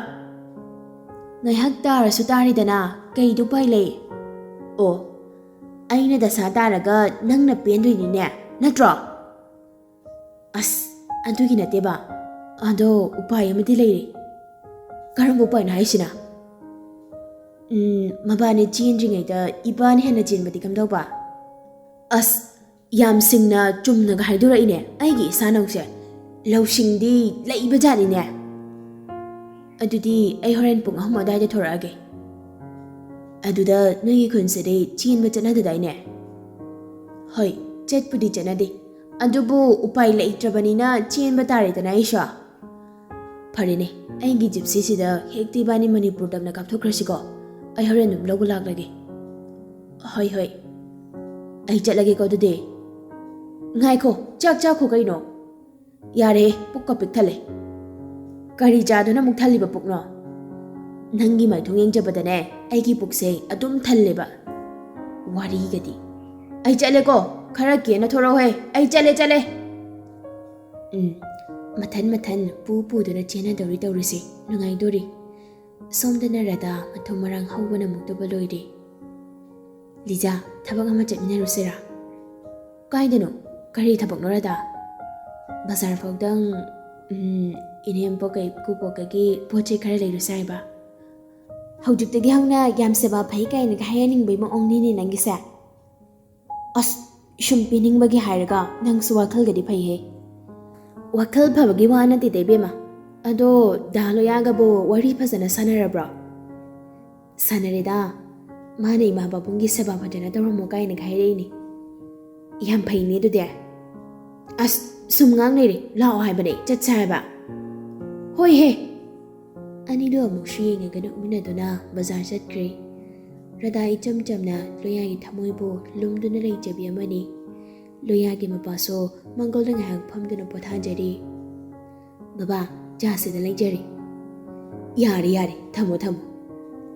ꯉꯥꯏꯍꯥꯛ ꯇꯥꯔꯁꯨ ꯇꯥꯔꯦꯗꯅ, ꯀꯩꯗꯤ ꯎꯄꯥꯏ ꯂꯩ? ꯑꯣ, ꯑꯩꯅ ꯗꯁꯥ ꯇꯥꯔꯒ ꯅꯪꯅ ꯄꯦꯟꯗꯣꯏꯅꯤꯅꯦ, ꯅꯠꯇ꯭ꯔꯣ? ꯑꯁ, ꯑꯗꯨꯒꯤ ꯅꯠꯇꯦꯕ꯫ ꯑꯗꯣ ꯎꯄꯥꯏ ꯑꯃꯗꯤ ꯂꯩꯔꯦ꯫ ꯀꯔꯝꯕ ꯎꯄꯥꯏꯅꯣ ꯍꯥꯏꯁꯤꯅ? ꯎꯝ, ꯃꯕꯥꯅꯤ ꯆꯦꯟꯗ꯭ꯔꯤꯉꯩꯗ ꯏꯕꯥꯅꯤ ꯍꯥꯟꯅ ꯆꯦꯟꯕꯗꯤ ꯀꯝꯗꯧꯕ? ꯑꯁ, ꯌꯥꯝ ꯁꯤꯡꯅ ꯆꯨꯝꯅꯒ ꯍꯥꯏꯗꯣꯔꯛꯏꯅꯦ ꯑꯩꯒꯤ ꯏꯁꯥꯅꯧꯁꯦ꯫ ꯂꯧꯁꯤꯡꯗꯤ ꯂꯩꯕ ꯖꯥꯠꯅꯤꯅꯦ꯫ ꯑꯗꯨꯗꯤ ꯑꯩ ꯍꯣꯔꯦꯟ ꯄꯨꯡ ꯑꯍꯨꯝ ꯑꯗꯨꯋꯥꯏꯗ ꯊꯣꯔꯛꯑꯒꯦ꯫ ꯑꯗꯨꯗ ꯅꯣꯏꯒꯤ ꯈꯨꯟꯁꯤꯗꯤ ꯆꯦꯟꯕ ꯆꯠꯅꯗꯗꯥꯏꯅꯦ? ꯍꯣꯏ, ꯆꯠꯄꯨꯗꯤ ꯆꯠꯅꯗꯦ, ꯑꯗꯨꯕꯨ ꯎꯄꯥꯏ ꯂꯩꯇ꯭ꯔꯕꯅꯤꯅ ꯆꯦꯟꯕ ꯇꯥꯔꯦꯗꯅ ꯑꯩꯁꯨ꯫ ꯐꯔꯦꯅꯦ, ꯑꯩꯒꯤ ꯖꯤꯞꯁꯤꯁꯤꯗ ꯍꯦꯛꯇ ꯏꯕꯥꯅꯤ ꯃꯅꯤꯄꯨꯔ ꯇꯝꯅ ꯀꯥꯞꯊꯣꯛꯈ꯭ꯔꯁꯤꯀꯣ꯫ ꯑꯩ ꯍꯣꯔꯦꯟ ꯑꯗꯨꯝ ꯂꯧꯕ ꯂꯥꯛꯂꯒꯦ꯫ ꯍꯣꯏ, ꯍꯣꯏ꯫ ꯑꯩ ꯆꯠꯂꯒꯦꯀꯣ ꯑꯗꯨꯗꯤ꯫ ꯉꯥꯏꯈꯣ, ꯆꯥꯛ ꯆꯥꯈꯣ ꯀꯩꯅꯣ꯫ ꯌꯥꯔꯦ, ꯄꯨꯛꯀ ꯄꯤꯛ ꯊꯜꯂꯦ꯫ ꯀꯔꯤ ꯆꯥꯗꯨꯅ ꯑꯃꯨꯛ ꯊꯜꯂꯤꯕ ꯄꯨꯛꯅꯣ? ꯅꯪꯒꯤ ꯃꯥꯏꯊꯣꯡ ꯌꯦꯡꯖꯕꯗꯅꯦ, ꯑꯩꯒꯤ ꯄꯨꯛꯁꯦ ꯑꯗꯨꯝ ꯊꯜꯂꯦꯕ꯫ ꯋꯥꯔꯤꯒꯗꯤ꯫ ꯑꯩ ꯆꯠꯂꯦꯀꯣ, ꯈꯔ ꯀꯦꯅ ꯊꯣꯔꯛꯎꯍꯦ꯫ ꯑꯩ ꯆꯠꯂꯦ, ꯆꯠꯂꯦ꯫ ꯎꯝ, ꯃꯊꯟ ꯃꯊꯟ ꯄꯨ ꯄꯨꯗꯨꯅ ꯆꯦꯟꯅꯗꯧꯔꯤ ꯇꯧꯔꯤꯁꯦ꯫ ꯅꯨꯡꯉꯥꯏꯗꯣꯔꯤ꯫ ꯁꯣꯝꯗꯅ ꯔꯙꯥ ꯃꯊꯨꯝ ꯃꯔꯥꯡ ꯍꯧꯕꯅ ꯃꯨꯛꯇꯕ ꯂꯣꯏꯔꯦ꯫ "ꯂꯤꯖꯥ, ꯊꯕꯛ ꯑꯃ ꯆꯠꯃꯤꯟꯅꯔꯨꯁꯤꯔꯥ?" "ꯀꯥꯏꯗꯅꯣ? ꯀꯔꯤ ꯊꯕꯛꯅꯣ ꯔꯙꯥ?" "ꯕꯖꯥꯔ ꯐꯥꯎꯗꯪ, ꯎꯝ, ꯏꯅꯦꯝꯄꯣꯛ ꯀꯩ-, ꯀꯨꯕꯣꯛꯀꯒꯤ ꯄꯣꯠ ꯆꯩ ꯈꯔ ꯂꯩꯔꯨꯁꯦ ꯍꯥꯏꯕ꯫" "ꯍꯧꯖꯤꯛꯇꯒꯤ ꯍꯧꯅ ꯌꯥꯝ ꯁꯦꯕꯥ ꯐꯩ ꯀꯥꯏꯅꯒ ꯍꯥꯏꯍꯟꯅꯤꯡꯕꯩ ꯃꯑꯣꯡꯅꯤꯅꯦ ꯅꯪꯒꯤꯁꯦ?" "ꯑꯁ, ꯁꯨꯝ ꯄꯤꯅꯤꯡꯕꯒꯤ ꯍꯥꯏꯔꯒ ꯅꯪꯁꯨ ꯋꯥꯈꯜꯒꯗꯤ ꯐꯩꯍꯦ꯫" "ꯋꯥꯈꯜ ꯐꯕꯒꯤ ꯋꯥ ꯅꯠꯇꯦꯗ ꯏꯕꯦꯝꯃ꯫ ꯑꯗꯣ ꯗꯥ ꯂꯣꯌꯥꯒꯕꯨ ꯋꯥꯔꯤ ꯐꯖꯅ ꯁꯥꯟꯅꯔꯕ꯭ꯔꯣ?" "ꯁꯥꯟꯅꯔꯦꯗ꯫ ꯃꯥꯅ ꯏꯃꯥ ꯄꯥꯕꯨꯡꯒꯤ ꯁꯦꯕꯥ ꯐꯖꯅ ꯇꯧꯔꯝꯃꯣ ꯀꯥꯏꯅꯒ ꯍꯥꯏꯔꯛꯏꯅꯦ꯫" "ꯌꯥꯝ ꯐꯩꯅꯦ ꯑꯗꯨꯗꯤ꯫" "ꯑꯁ, ꯁꯨꯝ ꯉꯥꯡ ꯂꯩꯔꯦ꯫ ꯂꯥꯛꯑꯣ ꯍꯥꯏꯕꯅꯦ, ꯆꯠꯁꯦ ꯍꯥꯏꯕ꯫" "ꯍꯣꯏꯍꯦ꯫" ꯑꯅꯤꯗꯣ ꯑꯃꯨꯛꯁꯨ ꯌꯦꯡꯉꯒ ꯅꯣꯛꯃꯤꯟꯅꯗꯨꯅ ꯕꯖꯥꯔ ꯆꯠꯈ꯭ꯔꯦ꯫ ꯔꯙꯥ ꯏꯆꯝ ꯆꯝꯅ ꯂꯣꯌꯥꯒꯤ ꯊꯃꯣꯏꯕꯨ ꯂꯨꯝꯗꯨꯅ ꯂꯩꯖꯕꯤ ꯑꯃꯅꯤ꯫ ꯂꯣꯌꯥꯒꯤ ꯃꯄꯥꯁꯨ ꯃꯥꯡꯒꯣꯜꯗ ꯉꯥꯏꯍꯥꯛ ꯐꯝꯗꯨꯅ ꯄꯣꯊꯥꯖꯔꯤ꯫ "ꯕꯕꯥ, ꯆꯥꯁꯤꯗ ꯂꯩꯖꯔꯦ꯫" "ꯌꯥꯔꯦ, ꯌꯥꯔꯦ, ꯊꯝꯃꯣ, ꯊꯝꯃꯣ꯫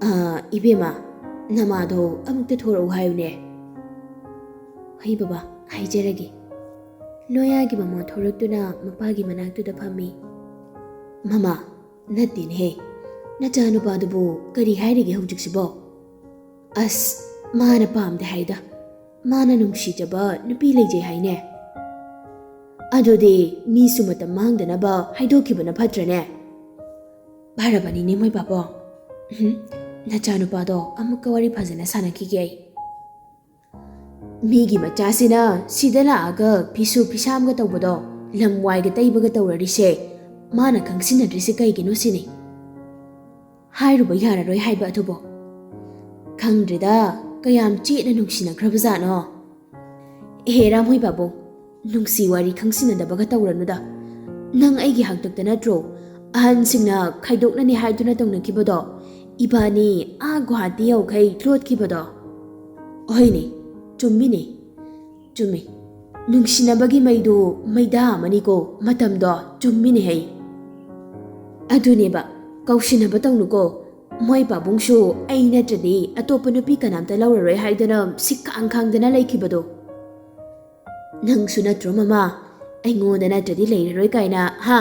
ꯑꯥ, ꯏꯕꯦꯝꯃ, ꯅꯃꯥꯗꯣ ꯑꯃꯨꯛꯇ ꯊꯣꯔꯛꯎ ꯍꯥꯏꯌꯨꯅꯦ꯫" "ꯍꯣꯏ ꯕꯕꯥ, ꯍꯥꯏꯖꯔꯒꯦ꯫" ꯂꯣꯌꯥꯒꯤ ꯃꯃꯥ ꯊꯣꯔꯛꯇꯨꯅ ꯃꯄꯥꯒꯤ ꯃꯅꯥꯛꯇꯨꯗ ꯐꯝꯃꯤ꯫ "ꯃꯃꯥ, ꯅꯠꯇꯦꯅꯦꯍꯦ, ꯅꯆꯥꯅꯨꯄꯥꯗꯨꯕꯨ ꯀꯔꯤ ꯍꯥꯏꯔꯤꯒꯦ ꯍꯧꯖꯤꯛꯁꯤꯕꯣ?" "ꯑꯁ, ꯃꯥꯅ ꯄꯥꯝꯗꯦ ꯍꯥꯏꯗ꯫ ꯃꯥꯅ ꯅꯨꯡꯁꯤꯖꯕ ꯅꯨꯄꯤ ꯂꯩꯖꯩ ꯍꯥꯏꯅꯦ꯫" "ꯑꯗꯨꯗꯤ ꯃꯤꯁꯨ ꯃꯇꯝ ꯃꯥꯡꯗꯅꯕ ꯍꯥꯏꯗꯣꯛꯈꯤꯕꯅ ꯐꯠꯇ꯭ꯔꯅꯦ?" "ꯐꯔꯕꯅꯤꯅꯦ ꯃꯣꯏ ꯄꯥꯕꯨꯡ꯫ ꯎꯝ, ꯅꯆꯥꯅꯨꯄꯥꯗꯣ ꯑꯃꯨꯛꯀ ꯋꯥꯔꯤ ꯐꯖꯅ ꯁꯥꯟꯅꯈꯤꯒꯦ ꯑꯩ꯫" "ꯃꯤꯒꯤ ꯃꯆꯥꯁꯤꯅ ꯁꯤꯗ ꯂꯥꯛꯑꯒ ꯐꯤꯁꯨ ꯐꯤꯁꯥꯝꯒ ꯇꯧꯕꯗꯣ, ꯂꯝ ꯋꯥꯏꯒ ꯇꯩꯕꯒ ꯇꯧꯔꯔꯤꯁꯦ, ꯃꯥꯅ ꯈꯪꯁꯤꯟꯅꯗ꯭ꯔꯤꯁꯦ ꯀꯩꯒꯤꯅꯣ ꯁꯤꯅꯤ꯫ ꯍꯥꯏꯔꯨꯕ ꯌꯥꯔꯔꯣꯏ ꯍꯥꯏꯕ ꯑꯗꯨꯕꯨ꯫ ꯈꯪꯗ꯭ꯔꯦꯗ, ꯀꯌꯥꯝ ꯆꯦꯠꯅ ꯅꯨꯡꯁꯤꯅꯈ꯭ꯔꯕꯖꯥꯠꯅꯣ꯫" "ꯑꯦꯍꯦ ꯔꯥꯝꯍꯣꯏ ꯄꯥꯕꯨꯡ, ꯅꯨꯡꯁꯤ ꯋꯥꯔꯤ ꯈꯪꯁꯤꯟꯅꯗꯕꯒ ꯇꯧꯔꯅꯨꯗ꯫ ꯅꯪ ꯑꯩꯒꯤ ꯍꯥꯛꯇꯛꯇ ꯅꯠꯇ꯭ꯔꯣ ꯑꯍꯟꯁꯤꯡꯅ ꯈꯥꯏꯗꯣꯛꯅꯅꯤ ꯍꯥꯏꯗꯨꯅ ꯇꯧꯅꯈꯤꯕꯗꯣ, ꯏꯕꯥꯅꯤ ꯑꯥ ꯒꯨꯍꯥꯇꯤ ꯌꯧꯈꯩ ꯂꯣꯠꯈꯤꯕꯗꯣ?" "ꯍꯣꯏꯅꯦ, ꯆꯨꯝꯃꯤꯅꯦ, ꯆꯨꯝꯃꯤ꯫ ꯅꯨꯡꯁꯤꯅꯕꯒꯤ ꯃꯩꯗꯨ ꯃꯩꯗꯥ ꯑꯃꯅꯤꯀꯣ ꯃꯇꯝꯗꯣ, ꯆꯨꯝꯃꯤꯅꯦ ꯍꯩ꯫ ꯑꯗꯨꯅꯦꯕ, ꯀꯧꯁꯤꯟꯅꯕ ꯇꯧꯅꯨꯀꯣ꯫ ꯃꯣꯏ ꯄꯥꯕꯨꯡꯁꯨ ꯑꯩ ꯅꯠꯇ꯭ꯔꯗꯤ ꯑꯇꯣꯞꯄ ꯅꯨꯄꯤ ꯀꯅꯥꯝꯇ ꯂꯧꯔꯔꯣꯏ ꯍꯥꯏꯗꯅ ꯁꯤꯛꯈꯥꯡ ꯈꯥꯡꯗꯅ ꯂꯩꯈꯤꯕꯗꯣ꯫" "ꯅꯪꯁꯨ ꯅꯠꯇ꯭ꯔꯣ ꯃꯃꯥ, ꯑꯩꯉꯣꯟꯗ ꯅꯠꯇ꯭ꯔꯗꯤ ꯂꯩꯔꯔꯣꯏ ꯀꯥꯏꯅ, ꯍꯥ?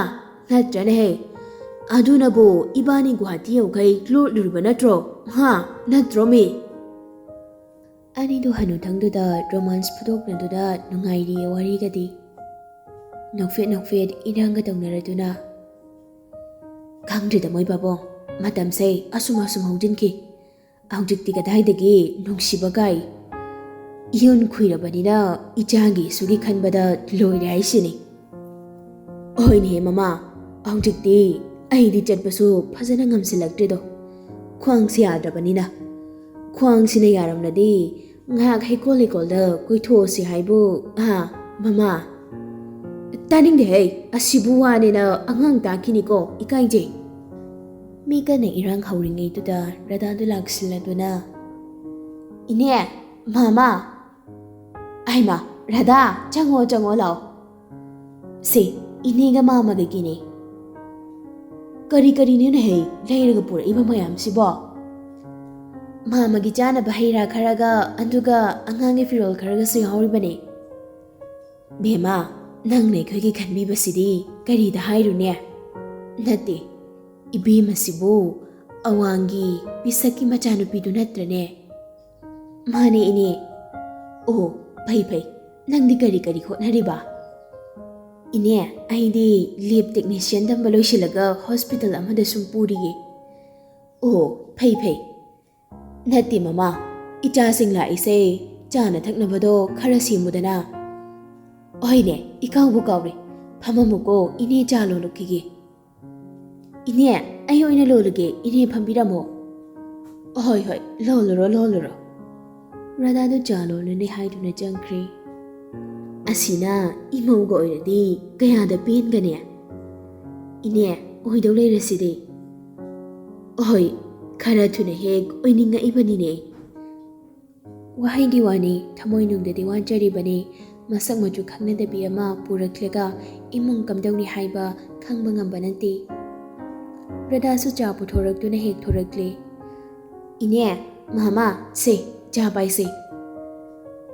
ꯅꯠꯇ꯭ꯔꯅꯦꯍꯦ? ꯑꯗꯨꯅꯕꯨ ꯏꯕꯥꯅꯤ ꯒꯨꯍꯥꯇꯤ ꯌꯧꯈꯩ ꯂꯣꯠꯂꯨꯔꯤꯕ ꯅꯠꯇ꯭ꯔꯣ? ꯍꯥ? ꯅꯠꯇ꯭ꯔꯣ ꯃꯤ? ꯑꯅꯤꯗꯨ ꯍꯅꯨꯊꯪꯗꯨꯗ ꯔꯣꯃꯥꯟꯁ ꯐꯨꯗꯣꯛꯅꯗꯨꯅ ꯅꯨꯡꯉꯥꯏꯔꯤꯌꯦ ꯋꯥꯔꯤꯒꯗꯤ꯫ ꯅꯣꯛꯐꯦꯠ ꯅꯣꯛꯐꯦꯠ ꯏꯔꯥꯡꯒ ꯇꯧꯅꯔꯗꯨꯅ꯫ ꯈꯪꯗ꯭ꯔꯤꯗ ꯃꯣꯏ ꯄꯥꯕꯨꯡ, ꯃꯇꯝꯁꯦ ꯑꯁꯨꯝ ꯑꯁꯨꯝ ꯍꯧꯖꯤꯟꯈꯤ꯫ ꯍꯧꯖꯤꯛꯇꯤ ꯀꯗꯥꯏꯗꯒꯤ ꯅꯨꯡꯁꯤꯕ ꯀꯥꯏ꯫ ꯏꯌꯣꯟ ꯈꯨꯏꯔꯕꯅꯤꯅ ꯏꯆꯥꯒꯤ ꯏꯁꯨꯒꯤ ꯈꯟꯕꯗ ꯂꯣꯏꯔꯦ ꯍꯥꯏꯁꯤꯅꯤ꯫ ꯍꯣꯏꯅꯦ ꯃꯃꯥ, ꯍꯧꯖꯤꯛꯇꯤ ꯑꯩꯗꯤ ꯆꯠꯄꯁꯨ ꯐꯖꯅ ꯉꯝꯁꯤꯜꯂꯛꯇ꯭ꯔꯦꯗꯣ, ꯈ꯭ꯋꯥꯡꯁꯦ ꯌꯥꯗ꯭ꯔꯕꯅꯤꯅ꯫ ꯈ꯭ꯋꯥꯡꯁꯤꯅ ꯌꯥꯔꯝꯂꯗꯤ ꯉꯥꯏꯍꯥꯛ ꯍꯩꯀꯣꯜ ꯂꯩꯀꯣꯜꯗ ꯀꯣꯏꯊꯣꯛꯑꯁꯤ ꯍꯥꯏꯕꯨ, ꯍꯥ, ꯃꯃꯥ? ꯇꯥꯅꯤꯡꯗꯦꯍꯦ, ꯑꯁꯤꯕꯨ ꯋꯥꯅꯦꯅ ꯑꯉꯥꯡ ꯇꯥꯛꯈꯤꯅꯤꯀꯣ, ꯏꯀꯥꯏꯖꯩ꯫ ꯃꯤ ꯀꯟꯅ ꯏꯔꯥꯡ ꯍꯧꯔꯤꯉꯩꯗꯨꯗ ꯔꯥꯙꯥꯗꯨ ꯂꯥꯛꯁꯤꯜꯂꯗꯨꯅ, "ꯏꯅꯦ, ꯃꯃꯥ!" "ꯑꯩꯃ, ꯔꯥꯙꯥ, ꯆꯪꯉꯣ, ꯆꯪꯉꯣ ꯂꯥꯛꯑꯣ꯫ ꯁꯦ, ꯏꯅꯦꯒ ꯃꯥꯃꯒꯒꯤꯅꯦ꯫" "ꯀꯔꯤ ꯀꯔꯤꯅꯣꯅꯦꯍꯦ ꯂꯩꯔꯒ ꯄꯨꯔꯛꯏꯕ ꯃꯌꯥꯝꯁꯤꯕꯣ?" "ꯃꯥꯃꯒꯤ ꯆꯥꯅꯕ ꯍꯩ ꯔꯥ ꯈꯔꯒ, ꯑꯗꯨꯒ ꯑꯉꯥꯡꯒꯤ ꯐꯤꯔꯣꯜ ꯈꯔꯒꯁꯨ ꯌꯥꯎꯔꯤꯕꯅꯦ꯫" "ꯕꯦꯝꯃ, ꯅꯪꯅ ꯑꯩꯈꯣꯏꯒꯤ ꯈꯟꯕꯤꯕꯁꯤꯗꯤ ꯀꯔꯤꯗ ꯍꯥꯏꯔꯨꯅꯦ? ꯅꯠꯇꯦ, ꯏꯕꯦꯝꯃꯁꯤꯕꯨ ꯑꯋꯥꯡꯒꯤ ꯄꯤꯁꯛꯀꯤ ꯃꯆꯥꯅꯨꯄꯤꯗꯨ ꯅꯠꯇ꯭ꯔꯅꯦ?" "ꯃꯥꯅꯦ, ꯏꯅꯦ꯫" "ꯑꯣ, ꯐꯩ, ꯐꯩ꯫ ꯅꯪꯗꯤ ꯀꯔꯤ ꯀꯔꯤ ꯍꯣꯠꯅꯔꯤꯕ?" "ꯏꯅꯦ, ꯑꯩꯗꯤ ꯂꯦꯕ ꯇꯦꯛꯅꯤꯁꯤꯌꯥꯟ ꯇꯝꯕ ꯂꯣꯏꯁꯤꯜꯂꯒ ꯍꯣꯁꯄꯤꯇꯥꯜ ꯑꯃꯗ ꯁꯨꯝ ꯄꯨꯔꯤꯌꯦ꯫" "ꯑꯣ, ꯐꯩ, ꯐꯩ꯫ ꯅꯠꯇꯦ ꯃꯃꯥ, ꯏꯆꯥꯁꯤꯡ ꯂꯥꯛꯏꯁꯦ, ꯆꯥꯅ ꯊꯛꯅꯕꯗꯣ ꯈꯔ ꯁꯦꯝꯃꯨꯗꯅ꯫" "ꯍꯣꯏꯅꯦ, ꯏꯀꯥꯎꯕꯨ ꯀꯥꯎꯔꯦ꯫ ꯐꯝꯃꯝꯃꯨꯀꯣ, ꯏꯅꯦ ꯆꯥ ꯂꯣꯜꯂꯨꯈꯤꯒꯦ꯫" "ꯏꯅꯦ, ꯑꯩ ꯑꯣꯏꯅ ꯂꯣꯜꯂꯒꯦ, ꯏꯅꯦ ꯐꯝꯕꯤꯔꯝꯃꯣ꯫" "ꯍꯣꯏ, ꯍꯣꯏ, ꯂꯣꯜꯂꯨꯔꯣ, ꯂꯣꯜꯂꯨꯔꯣ꯫" ꯔꯥꯙꯥꯗꯨ ꯆꯥ ꯂꯣꯜꯂꯅꯤ ꯍꯥꯏꯗꯨꯅ ꯆꯪꯈ꯭ꯔꯦ꯫ ꯑꯁꯤꯅ ꯏꯃꯧꯒ ꯑꯣꯏꯔꯗꯤ ꯀꯌꯥꯗ ꯄꯦꯟꯒꯅꯤ꯫ "ꯏꯅꯦ, ꯑꯣꯏꯗꯧ ꯂꯩꯔꯁꯤꯗꯤ꯫" "ꯍꯣꯏ, ꯈꯔ ꯊꯨꯅ ꯍꯦꯛ ꯑꯣꯏꯅꯤꯡꯉꯛꯏꯕꯅꯤꯅꯦ꯫" ꯋꯥꯍꯩꯒꯤ ꯋꯥꯅꯤ, ꯊꯃꯣꯏꯅꯨꯡꯗꯗꯤ ꯋꯥꯖꯔꯤꯕꯅꯤ꯫ ꯃꯁꯛ ꯃꯆꯨ ꯈꯪꯅꯗꯕꯤ ꯑꯃ ꯄꯨꯔꯛꯂꯒ ꯏꯃꯨꯡ ꯀꯝꯗꯧꯅꯤ ꯍꯥꯏꯕ ꯈꯪꯕ ꯉꯝꯕ ꯅꯠꯇꯦ꯫ ꯔꯥꯙꯥꯁꯨ ꯆꯥ ꯄꯨꯊꯣꯔꯛꯇꯨꯅ ꯍꯦꯛ ꯊꯣꯔꯛꯂꯦ꯫ "ꯏꯅꯦ, ꯃꯃꯥ, ꯁꯦ, ꯆꯥ ꯄꯥꯏꯁꯦ꯫"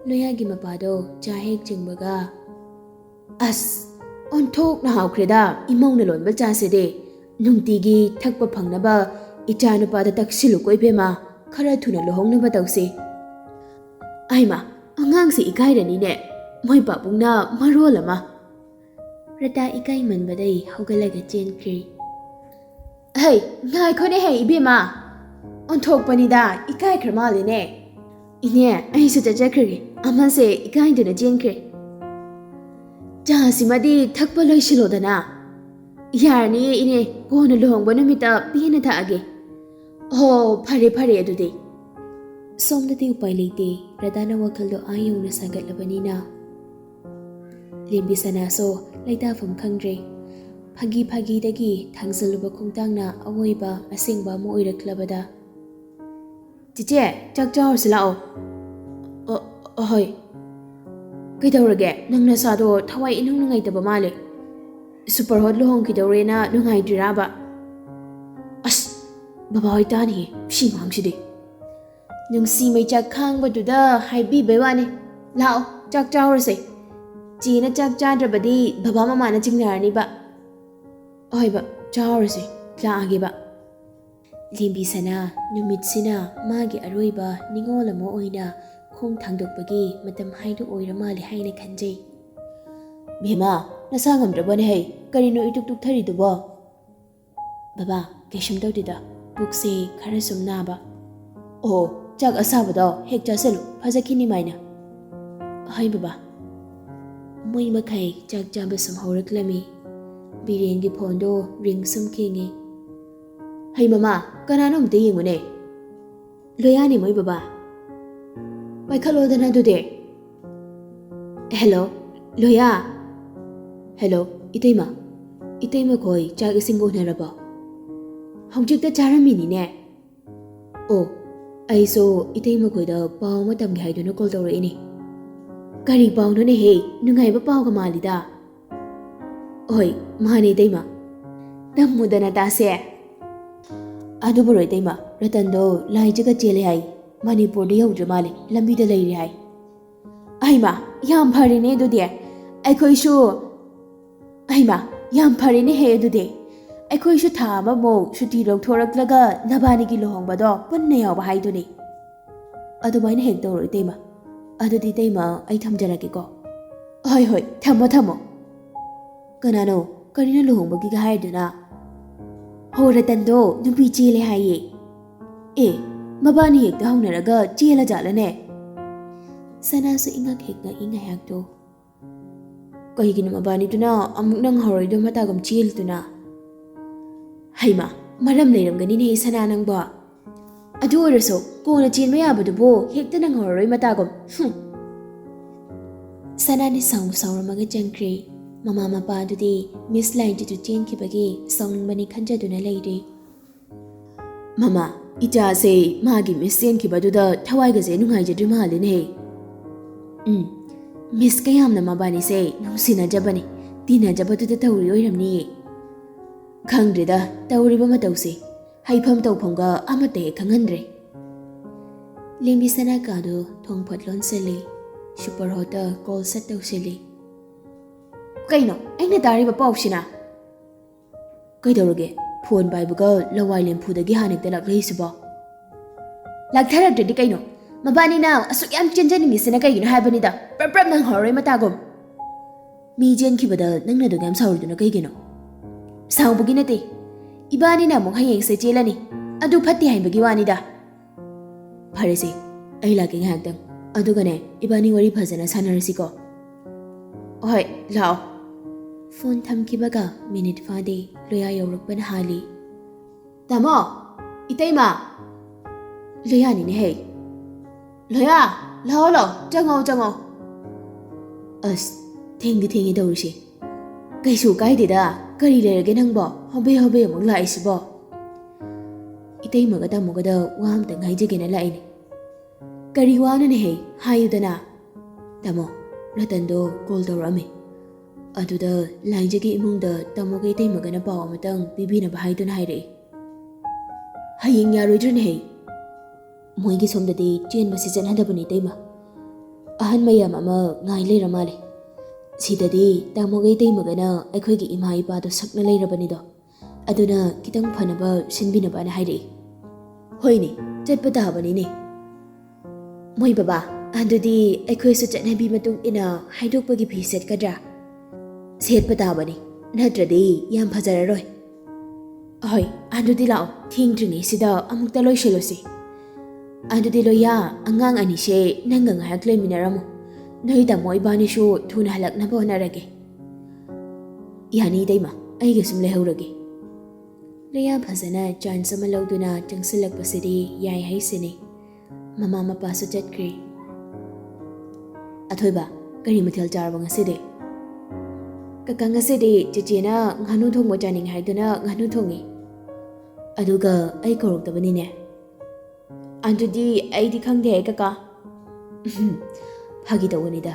ꯂꯣꯌꯥꯒꯤ ꯃꯄꯥꯗꯣ ꯆꯥ ꯍꯦꯛ ꯆꯤꯡꯕꯒ, ꯑꯁ, ꯑꯣꯟꯊꯣꯛꯅ ꯍꯥꯎꯈ꯭ꯔꯦꯗ ꯏꯃꯧꯅ ꯂꯣꯟꯕ ꯆꯥꯁꯤꯗꯤ꯫ ꯅꯨꯡꯇꯤꯒꯤ ꯊꯛꯄ ꯐꯪꯅꯕ ꯏꯆꯥ ꯅꯨꯄꯥꯗ ꯇꯛꯁꯤꯜꯂꯨꯀꯣ ꯏꯕꯦꯝꯃ, ꯈꯔ ꯊꯨꯅ ꯂꯨꯍꯣꯡꯅꯕ ꯇꯧꯁꯤ꯫ ꯑꯩꯃ, ꯑꯉꯥꯡꯁꯤ ꯏꯀꯥꯏꯔꯅꯤꯅꯦ, ꯃꯣꯏ ꯄꯥꯕꯨꯡꯅ ꯃꯔꯣꯜ ꯑꯃ꯫ ꯔꯇꯥ ꯏꯀꯥꯏꯃꯟꯕꯗꯩ ꯍꯧꯒꯠꯂꯒ ꯆꯦꯟꯈ꯭ꯔꯦ꯫ ꯍꯩ, ꯉꯥꯏꯈꯣꯅꯦ ꯍꯩ ꯏꯕꯦꯝꯃ, ꯑꯣꯟꯊꯣꯛꯄꯅꯤꯗ, ꯏꯀꯥꯏꯈ꯭ꯔ ꯃꯥꯜꯂꯦꯅꯦ꯫ ꯏꯅꯦ, ꯑꯩꯁꯨ ꯆꯠꯆꯈ꯭ꯔꯒꯦ, ꯑꯃꯁꯦ ꯏꯀꯥꯏꯗꯨꯅ ꯆꯦꯟꯈ꯭ꯔꯦ꯫ ꯆꯥꯁꯤꯃꯗꯤ ꯊꯛꯄ ꯂꯣꯏꯁꯤꯜꯂꯣꯗꯅ꯫ ꯌꯥꯔꯅꯤꯌꯦ ꯏꯅꯦ, ꯀꯣꯟꯅ ꯂꯨꯍꯣꯡꯕ ꯅꯨꯃꯤꯠꯇ ꯄꯦꯟꯅ ꯊꯛꯑꯒꯦ꯫ ꯑꯣ, ꯐꯔꯦ ꯐꯔꯦ ꯑꯗꯨꯗꯤ꯫ ꯁꯣꯝꯗꯗꯤ ꯎꯄꯥꯏ ꯂꯩꯇꯦ, ꯔꯇꯥꯅ ꯋꯥꯈꯜꯗꯣ ꯑꯥ ꯌꯧꯅ ꯁꯥꯒꯠꯂꯕꯅꯤꯅ꯫ ꯂꯦꯝꯕꯤ ꯁꯅꯥꯁꯨ ꯂꯩꯇꯥꯐꯝ ꯈꯪꯗ꯭ꯔꯦ꯫ ꯐꯥꯒꯤ ꯐꯥꯒꯤꯗꯒꯤ ꯊꯥꯡꯖꯜꯂꯨꯕ ꯈꯣꯡꯊꯥꯡꯅ ꯑꯋꯣꯏꯕ ꯑꯁꯦꯡꯕ ꯑꯃ ꯑꯣꯏꯔꯛꯂꯕꯗ, "ꯆꯤꯆꯦ, ꯆꯥꯛ ꯆꯥꯔꯨꯁꯤ ꯂꯥꯛꯑꯣ꯫" "ꯑ, ꯑꯍꯣꯏ꯫ ꯀꯩꯗꯧꯔꯒꯦ? ꯅꯪ ꯅꯁꯥꯗꯣ ꯊꯋꯥꯏ ꯏꯅꯨꯡ ꯅꯨꯡꯉꯥꯏꯇꯕ ꯃꯥꯜꯂꯦ꯫ ꯁꯨꯄꯔ ꯍꯣꯠ ꯂꯨꯍꯣꯡꯈꯤꯗꯧꯔꯦꯅ ꯅꯨꯡꯉꯥꯏꯇ꯭ꯔꯤꯔꯥꯕ?" "ꯑꯁ, ꯕꯕꯥ ꯍꯣꯏ ꯇꯥꯅꯤꯌꯦ, ꯁꯤ ꯉꯥꯡꯁꯤꯗꯤ꯫ ꯅꯨꯡꯁꯤ ꯃꯩꯆꯥꯛ ꯈꯥꯡꯕꯗꯨꯗ ꯍꯥꯏꯕꯤꯕꯩ ꯋꯥꯅꯤ꯫ ꯂꯥꯛꯑꯣ, ꯆꯥꯛ ꯆꯥꯔꯨꯔꯁꯦ꯫ ꯆꯦꯅ ꯆꯥꯛ ꯆꯥꯗ꯭ꯔꯕꯗꯤ ꯕꯕꯥ ꯃꯃꯥꯅ ꯆꯤꯡꯅꯔꯅꯤꯕ꯫ ꯍꯣꯏꯕ, ꯆꯥꯔꯨꯔꯁꯦ, ꯂꯥꯛꯑꯒꯦꯕ꯫" ꯂꯦꯝꯕꯤ ꯁꯅꯥ ꯅꯨꯃꯤꯠꯁꯤꯅ ꯃꯥꯒꯤ ꯑꯔꯣꯏꯕ ꯅꯤꯡꯉꯣꯜ ꯑꯃ ꯑꯣꯏꯅ ꯈꯣꯡ ꯊꯥꯡꯗꯣꯛꯄꯒꯤ ꯃꯇꯝ ꯍꯥꯏꯗꯨ ꯑꯣꯏꯔ ꯃꯥꯜꯂꯦ ꯍꯥꯏꯅ ꯈꯟꯖꯩ꯫ "ꯕꯦꯝꯃ, ꯅꯁꯥ ꯉꯝꯗ꯭ꯔꯕꯅꯦ ꯍꯩ, ꯀꯔꯤꯅꯣ ꯏꯇꯨꯛ ꯇꯨꯛꯊꯔꯤꯗꯨꯕꯣ?" "ꯕꯕꯥ, ꯀꯩꯁꯨꯝ ꯇꯧꯗꯦꯗ, ꯄꯨꯛꯁꯦ ꯈꯔ ꯁꯨꯝ ꯅꯥꯕ꯫" "ꯑꯣ, ꯆꯥꯛ ꯑꯁꯥꯕꯗꯣ ꯍꯦꯛ ꯆꯥꯁꯤꯜꯂꯨ, ꯐꯖꯈꯤꯅꯤ ꯃꯥꯏꯅ꯫" "ꯍꯣꯏ ꯕꯕꯥ꯫" ꯃꯣꯏ ꯃꯈꯩ ꯆꯥꯛ ꯆꯥꯕ ꯁꯨꯝ ꯍꯧꯔꯛꯂꯝꯃꯤ꯫ ꯕꯤꯔꯦꯟꯒꯤ ꯐꯣꯟꯗꯣ ꯔꯤꯡ ꯁꯨꯝ ꯈꯤꯡꯉꯤ꯫ "ꯍꯩ ꯃꯃꯥ, ꯀꯅꯥꯅꯣ ꯑꯝꯇ ꯌꯦꯡꯉꯨꯅꯦ꯫" "ꯂꯣꯌꯥꯅꯦ ꯃꯣꯏ ꯕꯕꯥ꯫" "ꯄꯥꯏꯈꯠꯂꯣꯗꯅ ꯑꯗꯨꯗꯤ꯫" "ꯍꯦꯜꯂꯣ, ꯂꯣꯌꯥ꯫" "ꯍꯦꯜꯂꯣ, ꯏꯇꯩꯃ꯫ ꯏꯇꯩꯃ ꯈꯣꯏ ꯆꯥꯛ ꯏꯁꯤꯡꯒ ꯎꯅꯔꯕꯣ?" "ꯍꯧꯖꯤꯛꯇ ꯆꯥꯔꯝꯃꯤꯅꯤꯅꯦ꯫" "ꯑꯣ, ꯑꯩꯁꯨ ꯏꯇꯩꯃ ꯈꯣꯏꯗ ꯄꯥꯎ ꯑꯃ ꯇꯝꯒꯦ ꯍꯥꯏꯗꯨꯅ ꯀꯣꯜ ꯇꯧꯔꯛꯏꯅꯦ꯫" "ꯀꯔꯤ ꯄꯥꯎꯅꯣꯅꯦꯍꯦ? ꯅꯨꯡꯉꯥꯏꯕ ꯄꯥꯎꯒ ꯃꯥꯜꯂꯤꯗ꯫" "ꯍꯣꯏ, ꯃꯥꯅꯦ ꯏꯇꯩꯃ꯫ ꯇꯝꯃꯨꯗꯅ ꯇꯥꯁꯦ꯫" "ꯑꯗꯨꯕꯨꯔꯣ ꯏꯇꯩꯃ, ꯔꯇꯟꯗꯣ ꯂꯥꯏꯖꯒ ꯆꯦꯜꯂꯦ ꯍꯥꯏ꯫ ꯃꯅꯤꯄꯨꯔꯗ ꯌꯧꯗ꯭ꯔ ꯃꯥꯜꯂꯦ, ꯂꯝꯕꯤꯗ ꯂꯩꯔꯤ ꯍꯥꯏ꯫" "ꯑꯩꯃ, ꯌꯥꯝ ꯐꯔꯦꯅꯦ ꯑꯗꯨꯗꯤ꯫ ꯑꯩꯈꯣꯏꯁꯨ꯫ ꯑꯩꯃ, ꯌꯥꯝ ꯐꯔꯦꯅꯦꯍꯦ ꯑꯗꯨꯗꯤ꯫ ꯑꯩꯈꯣꯏꯁꯨ ꯊꯥ ꯑꯃꯃꯨꯛ ꯁꯨꯇꯤ ꯂꯧꯊꯣꯔꯛꯂꯒ ꯅꯕꯥꯅꯤꯒꯤ ꯂꯨꯍꯣꯡꯕꯗꯣ ꯄꯨꯟꯅ ꯌꯥꯎꯕ ꯍꯥꯏꯗꯨꯅꯤ꯫ ꯑꯗꯨꯃꯥꯏꯅ ꯍꯦꯛ ꯇꯧꯔꯣ ꯏꯇꯩꯃ꯫ ꯑꯗꯨꯗꯤ ꯏꯇꯩꯃ, ꯑꯩ ꯊꯝꯖꯔꯒꯦꯀꯣ꯫ ꯍꯣꯏ ꯍꯣꯏ, ꯊꯝꯃꯣ ꯊꯝꯃꯣ꯫ ꯀꯅꯥꯅꯣ? ꯀꯔꯤꯅꯣ ꯂꯨꯍꯣꯡꯕꯒꯤꯒ ꯍꯥꯏꯗꯨꯅ? ꯍꯣ, ꯔꯇꯟꯗꯣ ꯅꯨꯄꯤ ꯆꯦꯜꯂꯦ ꯍꯥꯏꯌꯦ꯫ ꯑꯦ, ꯃꯕꯥꯅꯤ ꯍꯦꯛꯇ ꯍꯧꯅꯔꯒ ꯆꯦꯜꯂ ꯖꯥꯠꯂꯅꯦ? ꯁꯅꯥꯁꯨ ꯏꯉꯛ ꯍꯦꯛ ꯉꯛꯏ ꯉꯥꯏꯍꯥꯛꯇꯣ꯫ ꯀꯩꯒꯤꯅꯣ ꯃꯕꯥꯅꯤꯗꯨꯅ ꯑꯃꯨꯛ ꯅꯪ ꯍꯧꯔꯣꯏꯗꯣ ꯃꯇꯥꯒꯨꯝ ꯆꯦꯜꯂꯤꯗꯨꯅ? ꯍꯩꯃꯥ, ꯃꯔꯝ ꯂꯩꯔꯝꯒꯅꯤꯅꯦ ꯁꯅꯥ ꯅꯪꯕꯣ꯫ ꯑꯗꯨ ꯑꯣꯏꯔꯁꯨ ꯀꯣꯟꯅ ꯆꯦꯟꯕ ꯌꯥꯕꯗꯨꯕꯨ ꯍꯦꯛꯇ ꯅꯪꯍꯧꯔꯔꯣꯏ ꯃꯇꯥꯒꯨꯝ꯫ ꯍꯨꯝ꯫ ꯁꯅꯥꯅꯤ ꯁꯥꯎ ꯁꯥꯎꯔꯝꯃꯒ ꯆꯪꯈ꯭ꯔꯦ꯫ ꯃꯃꯥ ꯃꯄꯥ ꯑꯗꯨꯗꯤ ꯃꯤꯁ ꯂꯥꯏꯟꯖꯤꯠꯇꯨ ꯆꯦꯟꯈꯤꯕꯒꯤ ꯁꯥꯎꯅꯤꯡꯕꯅꯤ ꯈꯟꯖꯗꯨꯅ ꯂꯩꯔꯦ꯫ ꯃꯃꯥ, ꯏꯆꯥꯁꯦ ꯃꯥꯒꯤ ꯃꯤꯁ ꯆꯦꯟꯈꯤꯕꯗꯨꯗ ꯊꯋꯥꯏꯒꯁꯦ ꯅꯨꯡꯉꯥꯏꯖꯗ꯭ꯔꯤ ꯃꯥꯜꯂꯦꯅꯦ꯫ ꯎꯝ, ꯃꯤꯁꯀ ꯌꯥꯝꯅ ꯃꯕꯥꯅꯤꯁꯦ ꯅꯨꯡꯁꯤꯅꯖꯕꯅꯤ, ꯇꯤꯟꯅꯖꯕꯗꯨꯗ ꯇꯧꯔꯤ ꯑꯣꯏꯔꯝꯅꯤꯌꯦ꯫ ꯈꯪꯗ꯭ꯔꯦꯗ ꯇꯧꯔꯤꯕ ꯃꯇꯧꯁꯦ, ꯍꯩꯐꯝ ꯇꯧꯐꯝꯒ ꯑꯃꯠꯇ ꯍꯦꯛ ꯈꯪꯍꯟꯗ꯭ꯔꯦ꯫ ꯂꯦꯝꯕꯤ ꯁꯅꯥ ꯀꯥꯗꯨ ꯊꯣꯡ ꯐꯠ ꯂꯣꯟꯁꯤꯜꯂꯤ꯫ ꯁꯨꯄꯔ ꯍꯣꯠꯇ ꯀꯣꯜ ꯁꯠ ꯇꯧꯁꯤꯜꯂꯤ꯫ ꯀꯩꯅꯣ ꯑꯩꯅ ꯇꯥꯔꯤꯕ ꯄꯥꯎꯁꯤꯅ? ꯀꯩꯗꯧꯔꯒꯦ? ꯐꯣꯟ ꯄꯥꯏꯕꯒ ꯂꯋꯥꯏ ꯂꯦꯝꯐꯨꯗꯒꯤ ꯍꯥꯟꯅ ꯍꯦꯛꯇ ꯂꯥꯛꯂꯛꯏꯁꯤꯕꯣ? ꯂꯥꯛꯊꯔꯛꯇ꯭ꯔꯗꯤ ꯀꯩꯅꯣ? ꯃꯕꯥꯅꯤꯅ ꯑꯁꯨꯛ ꯌꯥꯝ ꯆꯦꯟꯖꯅꯤꯡꯉꯤꯁꯤꯅ ꯀꯩꯒꯤꯅꯣ ꯍꯥꯏꯕꯅꯤꯗ, ꯄ꯭ꯔꯞ ꯄ꯭ꯔꯞ ꯅꯪꯍꯧꯔꯔꯣꯏ ꯃꯇꯥꯒꯨꯝ꯫ ꯃꯤ ꯆꯦꯟꯈꯤꯕꯗ ꯅꯪꯅ ꯑꯗꯨꯛ ꯌꯥꯝ ꯁꯥꯎꯔꯤꯗꯨꯅ ꯀꯩꯒꯤꯅꯣ? ꯁꯥꯎꯕꯒꯤ ꯅꯠꯇꯦ, ꯏꯕꯥꯅꯤꯅ ꯑꯃꯨꯛ ꯍꯌꯦꯡꯁꯦ ꯆꯦꯜꯂꯅꯤ, ꯑꯗꯨ ꯐꯠꯇꯦ ꯍꯥꯏꯕꯒꯤ ꯋꯥꯅꯤꯗ꯫ ꯐꯔꯦꯁꯦ, ꯑꯩ ꯂꯥꯛꯀꯦ ꯉꯥꯏꯍꯥꯛꯇꯪ, ꯑꯗꯨꯒꯅꯦ ꯏꯕꯥꯅꯤ ꯋꯥꯔꯤ ꯐꯖꯅ ꯁꯥꯟꯅꯔꯁꯤꯀꯣ꯫ ꯍꯣꯏ, ꯂꯥꯛꯑꯣ꯫ ꯐꯣꯟ ꯊꯝꯈꯤꯕꯒ ꯃꯤꯅꯤꯠ ꯐꯥꯗꯦ, ꯂꯣꯌꯥ ꯌꯧꯔꯛꯄꯅ ꯍꯥꯜꯂꯤ꯫ ꯇꯥꯃꯣ! ꯏꯇꯩꯃ! ꯂꯣꯌꯥꯅꯤꯅꯦ ꯍꯦ꯫ ꯂꯣꯌꯥ! ꯂꯥꯛꯑꯣ ꯂꯥꯛꯑꯣ, ꯆꯪꯉꯣ ꯆꯪꯉꯣ꯫ ꯑꯁ, ꯊꯦꯡꯗꯤ ꯊꯦꯡꯉꯦ ꯇꯧꯔꯤꯁꯦ꯫ ꯀꯩꯁꯨ ꯀꯥꯏꯗꯦꯗ, ꯀꯔꯤ ꯂꯩꯔꯒꯦ ꯅꯪꯕꯣ? ꯍꯣꯕꯦ ꯍꯣꯕꯦ ꯑꯃꯨꯛ ꯂꯥꯛꯏꯁꯤꯕꯣ? ꯏꯇꯩꯃꯒ ꯇꯥꯃꯣꯒꯗ ꯋꯥ ꯑꯝꯇꯪ ꯍꯥꯏꯖꯒꯦꯅ ꯂꯥꯛꯏꯅꯦ꯫ ꯀꯔꯤ ꯋꯥꯅꯣꯅꯦꯍꯦ? ꯍꯥꯏꯌꯨꯗꯅ꯫ ꯇꯥꯃꯣ, ꯔꯇꯟꯗꯣ ꯀꯣꯜ ꯇꯧꯔꯛꯑꯝꯃꯦ꯫ ꯑꯗꯨꯗ ꯂꯥꯏꯖꯒꯤ ꯏꯃꯨꯡꯗ ꯇꯥꯃꯣꯒ ꯏꯇꯩꯃꯒꯅ ꯄꯥꯎ ꯑꯃꯇꯪ ꯄꯤꯕꯤꯅꯕ ꯍꯥꯏꯗꯨꯅ ꯍꯥꯏꯔꯛꯑꯦ꯫ ꯍꯌꯦꯡ ꯌꯥꯔꯣꯏꯗ꯭ꯔꯅꯦꯍꯦ? ꯃꯣꯏꯒꯤ ꯁꯣꯝꯗꯗꯤ ꯆꯦꯟꯕꯁꯤ ꯆꯠꯅꯗꯕꯅꯤ ꯏꯇꯩꯃ꯫ ꯑꯍꯟ ꯃꯌꯥꯝ ꯑꯃ ꯉꯥꯏ ꯂꯩꯔ ꯃꯥꯜꯂꯦ꯫ ꯁꯤꯗꯗꯤ ꯇꯥꯃꯣꯒ ꯏꯇꯩꯃꯒꯅ ꯑꯩꯈꯣꯏꯒꯤ ꯏꯃꯥ ꯏꯄꯥꯗꯣ ꯁꯛꯅ ꯂꯩꯔꯕꯅꯤꯗꯣ, ꯑꯗꯨꯅ ꯈꯤꯇꯪ ꯐꯅꯕ ꯁꯤꯟꯕꯤꯅꯕꯅ ꯍꯥꯏꯔꯛꯏ꯫ ꯍꯣꯏꯅꯦ, ꯆꯠꯄ ꯇꯥꯕꯅꯤꯅꯦ꯫ ꯃꯣꯏ ꯕꯕꯥ, ꯑꯗꯨꯗꯤ ꯑꯩꯈꯣꯏꯁꯨ ꯆꯠꯅꯕꯤ ꯃꯇꯨꯡ ꯏꯟꯅ ꯍꯥꯏꯗꯣꯛꯄꯒꯤ ꯐꯤ ꯁꯦꯠꯀꯗ꯭ꯔꯥ? ꯁꯦꯠꯄ ꯇꯥꯕꯅꯤ, ꯅꯠꯇ꯭ꯔꯗꯤ ꯌꯥꯝ ꯐꯖꯔꯔꯣꯏ꯫ ꯍꯣꯏ, ꯑꯗꯨꯗꯤ ꯂꯥꯛꯑꯣ, ꯊꯦꯡꯗ꯭ꯔꯤꯉꯩꯁꯤꯗ ꯑꯃꯨꯛꯇ ꯂꯣꯏꯁꯤꯜꯂꯨꯁꯤ꯫ ꯑꯗꯨꯗꯤ ꯂꯣꯏꯌꯥ, ꯑꯉꯥꯡ ꯑꯅꯤꯁꯦ ꯅꯪꯒ ꯉꯥꯏꯍꯥꯛ ꯂꯩꯃꯤꯟꯅꯔꯝꯃꯣ꯫ ꯅꯣꯏ ꯇꯥꯃꯣ ꯏꯕꯥꯅꯤꯁꯨ ꯊꯨꯅ ꯍꯜꯂꯛꯅꯕ ꯍꯣꯠꯅꯔꯒꯦ꯫ ꯌꯥꯅꯤ ꯏꯇꯩꯃ, ꯑꯩꯒ ꯁꯨꯝ ꯂꯩꯍꯧꯔꯒꯦ꯫ ꯂꯣꯏꯌꯥ ꯐꯖꯅ ꯆꯥꯟꯁ ꯑꯃ ꯂꯧꯗꯨꯅ ꯆꯪꯁꯤꯜꯂꯛꯄꯁꯤꯗꯤ ꯌꯥꯏ ꯍꯥꯏꯁꯤꯅꯤ꯫ ꯃꯃꯥ ꯃꯄꯥꯁꯨ ꯆꯠꯈ꯭ꯔꯦ꯫ ꯑꯊꯣꯏꯕ, ꯀꯔꯤ ꯃꯊꯦꯜ ꯆꯥꯔꯕ ꯉꯁꯤꯗꯤ? ꯀꯀꯥ, ꯉꯁꯤꯗꯤ ꯆꯦꯆꯦꯅ ꯉꯥꯅꯨ ꯊꯣꯡꯕ ꯆꯥꯅꯤꯡꯉꯦ ꯍꯥꯏꯗꯨꯅ ꯉꯥꯅꯨ ꯊꯣꯡꯉꯤ꯫ ꯑꯗꯨꯒ ꯑꯩ ꯀꯧꯔꯛꯇꯕꯅꯤꯅꯦ꯫ ꯑꯗꯨꯗꯤ ꯑꯩꯗꯤ ꯈꯪꯗꯦ ꯀꯀꯥ꯫ ꯐꯥꯒꯤ ꯇꯧꯕꯅꯤꯗ꯫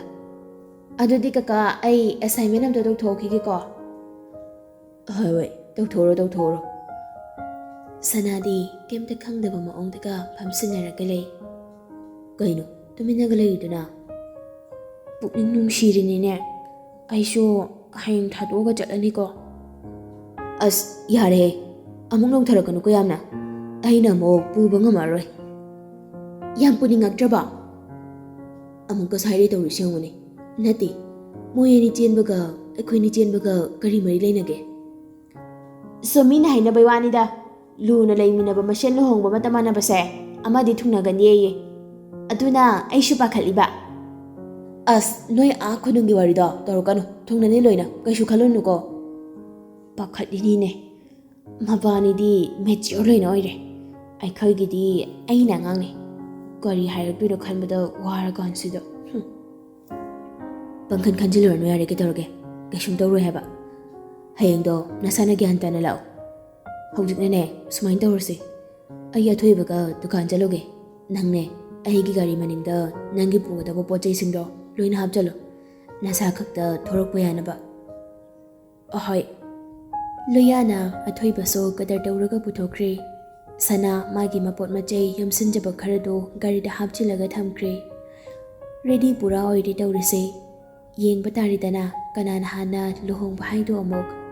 ꯑꯗꯨꯗꯤ ꯀꯀꯥ, ꯑꯩ ꯑꯦꯁꯥꯏꯟꯃꯦꯟ ꯑꯝꯇ ꯇꯧꯊꯣꯛꯈꯤꯒꯦꯀꯣ꯫ ꯍꯣꯏ ꯍꯣꯏ, ꯇꯧꯊꯣꯛꯎꯔꯣ ꯇꯧꯊꯣꯛꯎꯔꯣ꯫ ꯁꯅꯥꯗꯤ ꯀꯩꯝꯇ ꯈꯪꯗꯕ ꯃꯑꯣꯡꯗꯒ ꯐꯝꯁꯤꯟꯅꯔꯒ ꯂꯩ꯫ ꯀꯩꯅꯣ ꯇꯨꯃꯤꯟꯅꯒ ꯂꯩꯔꯤꯗꯨꯅ? ꯄꯨꯛꯅꯤꯡ ꯅꯨꯡꯁꯤꯔꯤꯅꯤꯅꯦ꯫ ꯑꯩꯁꯨ ꯍꯌꯦꯡ ꯊꯥꯗꯣꯛꯑꯒ ꯆꯠꯂꯅꯤꯀꯣ꯫ ꯑꯁ ꯌꯥꯔꯦꯍꯦ, ꯑꯃꯨꯛ ꯅꯧꯊꯔꯛꯀꯅꯨꯀꯣ ꯌꯥꯝꯅ꯫ ꯑꯩꯅ ꯑꯃꯨꯛ ꯄꯨꯕ ꯉꯝꯃꯔꯣꯏ꯫ ꯌꯥꯝ ꯄꯨꯅꯤꯡꯉꯛꯇ꯭ꯔꯕ? ꯑꯃꯨꯛꯀ ꯁꯥꯏꯔꯦ ꯇꯧꯔꯤꯁꯦ ꯌꯦꯡꯉꯨꯅꯦ꯫ ꯅꯠꯇꯦ, ꯃꯣꯏ ꯑꯅꯤ ꯆꯦꯟꯕꯒ ꯑꯩꯈꯣꯏꯅꯤ ꯆꯦꯟꯕꯒ ꯀꯔꯤ ꯃꯔꯤ ꯂꯩꯅꯒꯦ? ꯁꯨꯝ ꯃꯤꯅ ꯍꯥꯏꯅꯕꯩ ꯋꯥꯅꯤꯗ꯫ ꯂꯨꯅ ꯂꯩꯃꯤꯟꯅꯕ ꯃꯁꯦꯟ ꯂꯨꯍꯣꯡꯕ ꯃꯇꯝ ꯃꯥꯟꯅꯕꯁꯦ ꯑꯃꯗꯤ ꯊꯨꯡꯅꯒꯅꯤꯌꯦ꯫ ꯑꯗꯨꯅ ꯑꯩꯁꯨ ꯄꯥꯈꯠꯂꯤꯕ꯫ ꯑꯁ, ꯅꯣꯏ ꯑꯥ ꯈꯨꯅꯨꯡꯒꯤ ꯋꯥꯔꯤꯗꯣ ꯇꯧꯔꯛꯀꯅꯨ꯫ ꯊꯨꯡꯅꯅꯤ ꯂꯣꯏꯅ, ꯀꯩꯁꯨ ꯈꯜꯂꯨꯅꯨꯀꯣ꯫ ꯄꯥꯈꯠꯂꯤꯅꯤꯅꯦ꯫ ꯃꯕꯥꯅꯤꯗꯤ ꯃꯦꯆꯤꯌꯣꯔ ꯂꯣꯏꯅ ꯑꯣꯏꯔꯦ꯫ ꯑꯩꯈꯣꯏꯒꯤꯗꯤ ꯑꯩꯅ ꯑꯉꯥꯡꯅꯦ꯫ ꯀꯔꯤ ꯍꯥꯏꯔꯛꯇꯣꯏꯅꯣ ꯈꯟꯕꯗ ꯋꯥꯔꯀꯥꯟꯁꯤꯗ꯫ ꯍꯨꯝ꯫ ꯄꯪꯈꯟ ꯈꯟꯖꯤꯜꯂꯨꯔꯅꯨ ꯌꯥꯔꯦ, ꯀꯩꯗꯧꯔꯒꯦ? ꯀꯩꯁꯨꯝ ꯇꯧꯔꯣꯏ ꯍꯥꯏꯕ꯫ ꯍꯌꯦꯡꯗꯣ ꯅꯁꯥꯅ ꯒ꯭ꯌꯥꯟ ꯇꯥꯅ ꯂꯥꯛꯑꯣ꯫ ꯍꯧꯖꯤꯛꯅꯅꯦ, ꯁꯨꯃꯥꯏꯅ ꯇꯧꯔꯁꯤ꯫ ꯑꯩ ꯑꯊꯣꯏꯕꯒ ꯗꯨꯀꯥꯟ ꯆꯠꯂꯨꯒꯦ꯫ ꯅꯪꯅꯦ, ꯑꯩꯒꯤ ꯒꯥꯔꯤ ꯃꯅꯤꯡꯗ ꯅꯪꯒꯤ ꯄꯨꯒꯗꯕ ꯄꯣꯠ ꯆꯩꯁꯤꯡꯗꯣ ꯂꯣꯏꯅ ꯍꯥꯞꯆꯜꯂꯨ꯫ ꯅꯁꯥ ꯈꯛꯇ ꯊꯣꯔꯛꯄ ꯌꯥꯅꯕ꯫ ꯑꯍꯣꯏ꯫ ꯂꯣꯌꯥꯅ ꯑꯊꯣꯏꯕꯁꯨ ꯀꯗꯔ ꯇꯧꯔꯒ ꯄꯨꯊꯣꯛꯈ꯭ꯔꯦ꯫ ꯁꯅꯥ ꯃꯥꯒꯤ ꯃꯄꯣꯠ ꯃꯆꯩ ꯌꯣꯝꯁꯤꯟꯖꯕ ꯈꯔꯗꯨ ꯒꯥꯔꯤꯗ ꯍꯥꯞꯆꯤꯜꯂꯒ ꯊꯝꯈ꯭ꯔꯦ꯫ ꯔꯦꯗꯤ ꯄꯨꯔꯥ ꯑꯣꯏꯔꯦ ꯇꯧꯔꯤꯁꯦ꯫ ꯌꯦꯡꯕ ꯇꯥꯔꯦꯗꯅ, ꯀꯅꯥꯅ ꯍꯥꯟꯅ ꯂꯨꯍꯣꯡꯕ ꯍꯥꯏꯗꯣ ꯑꯃꯨꯛ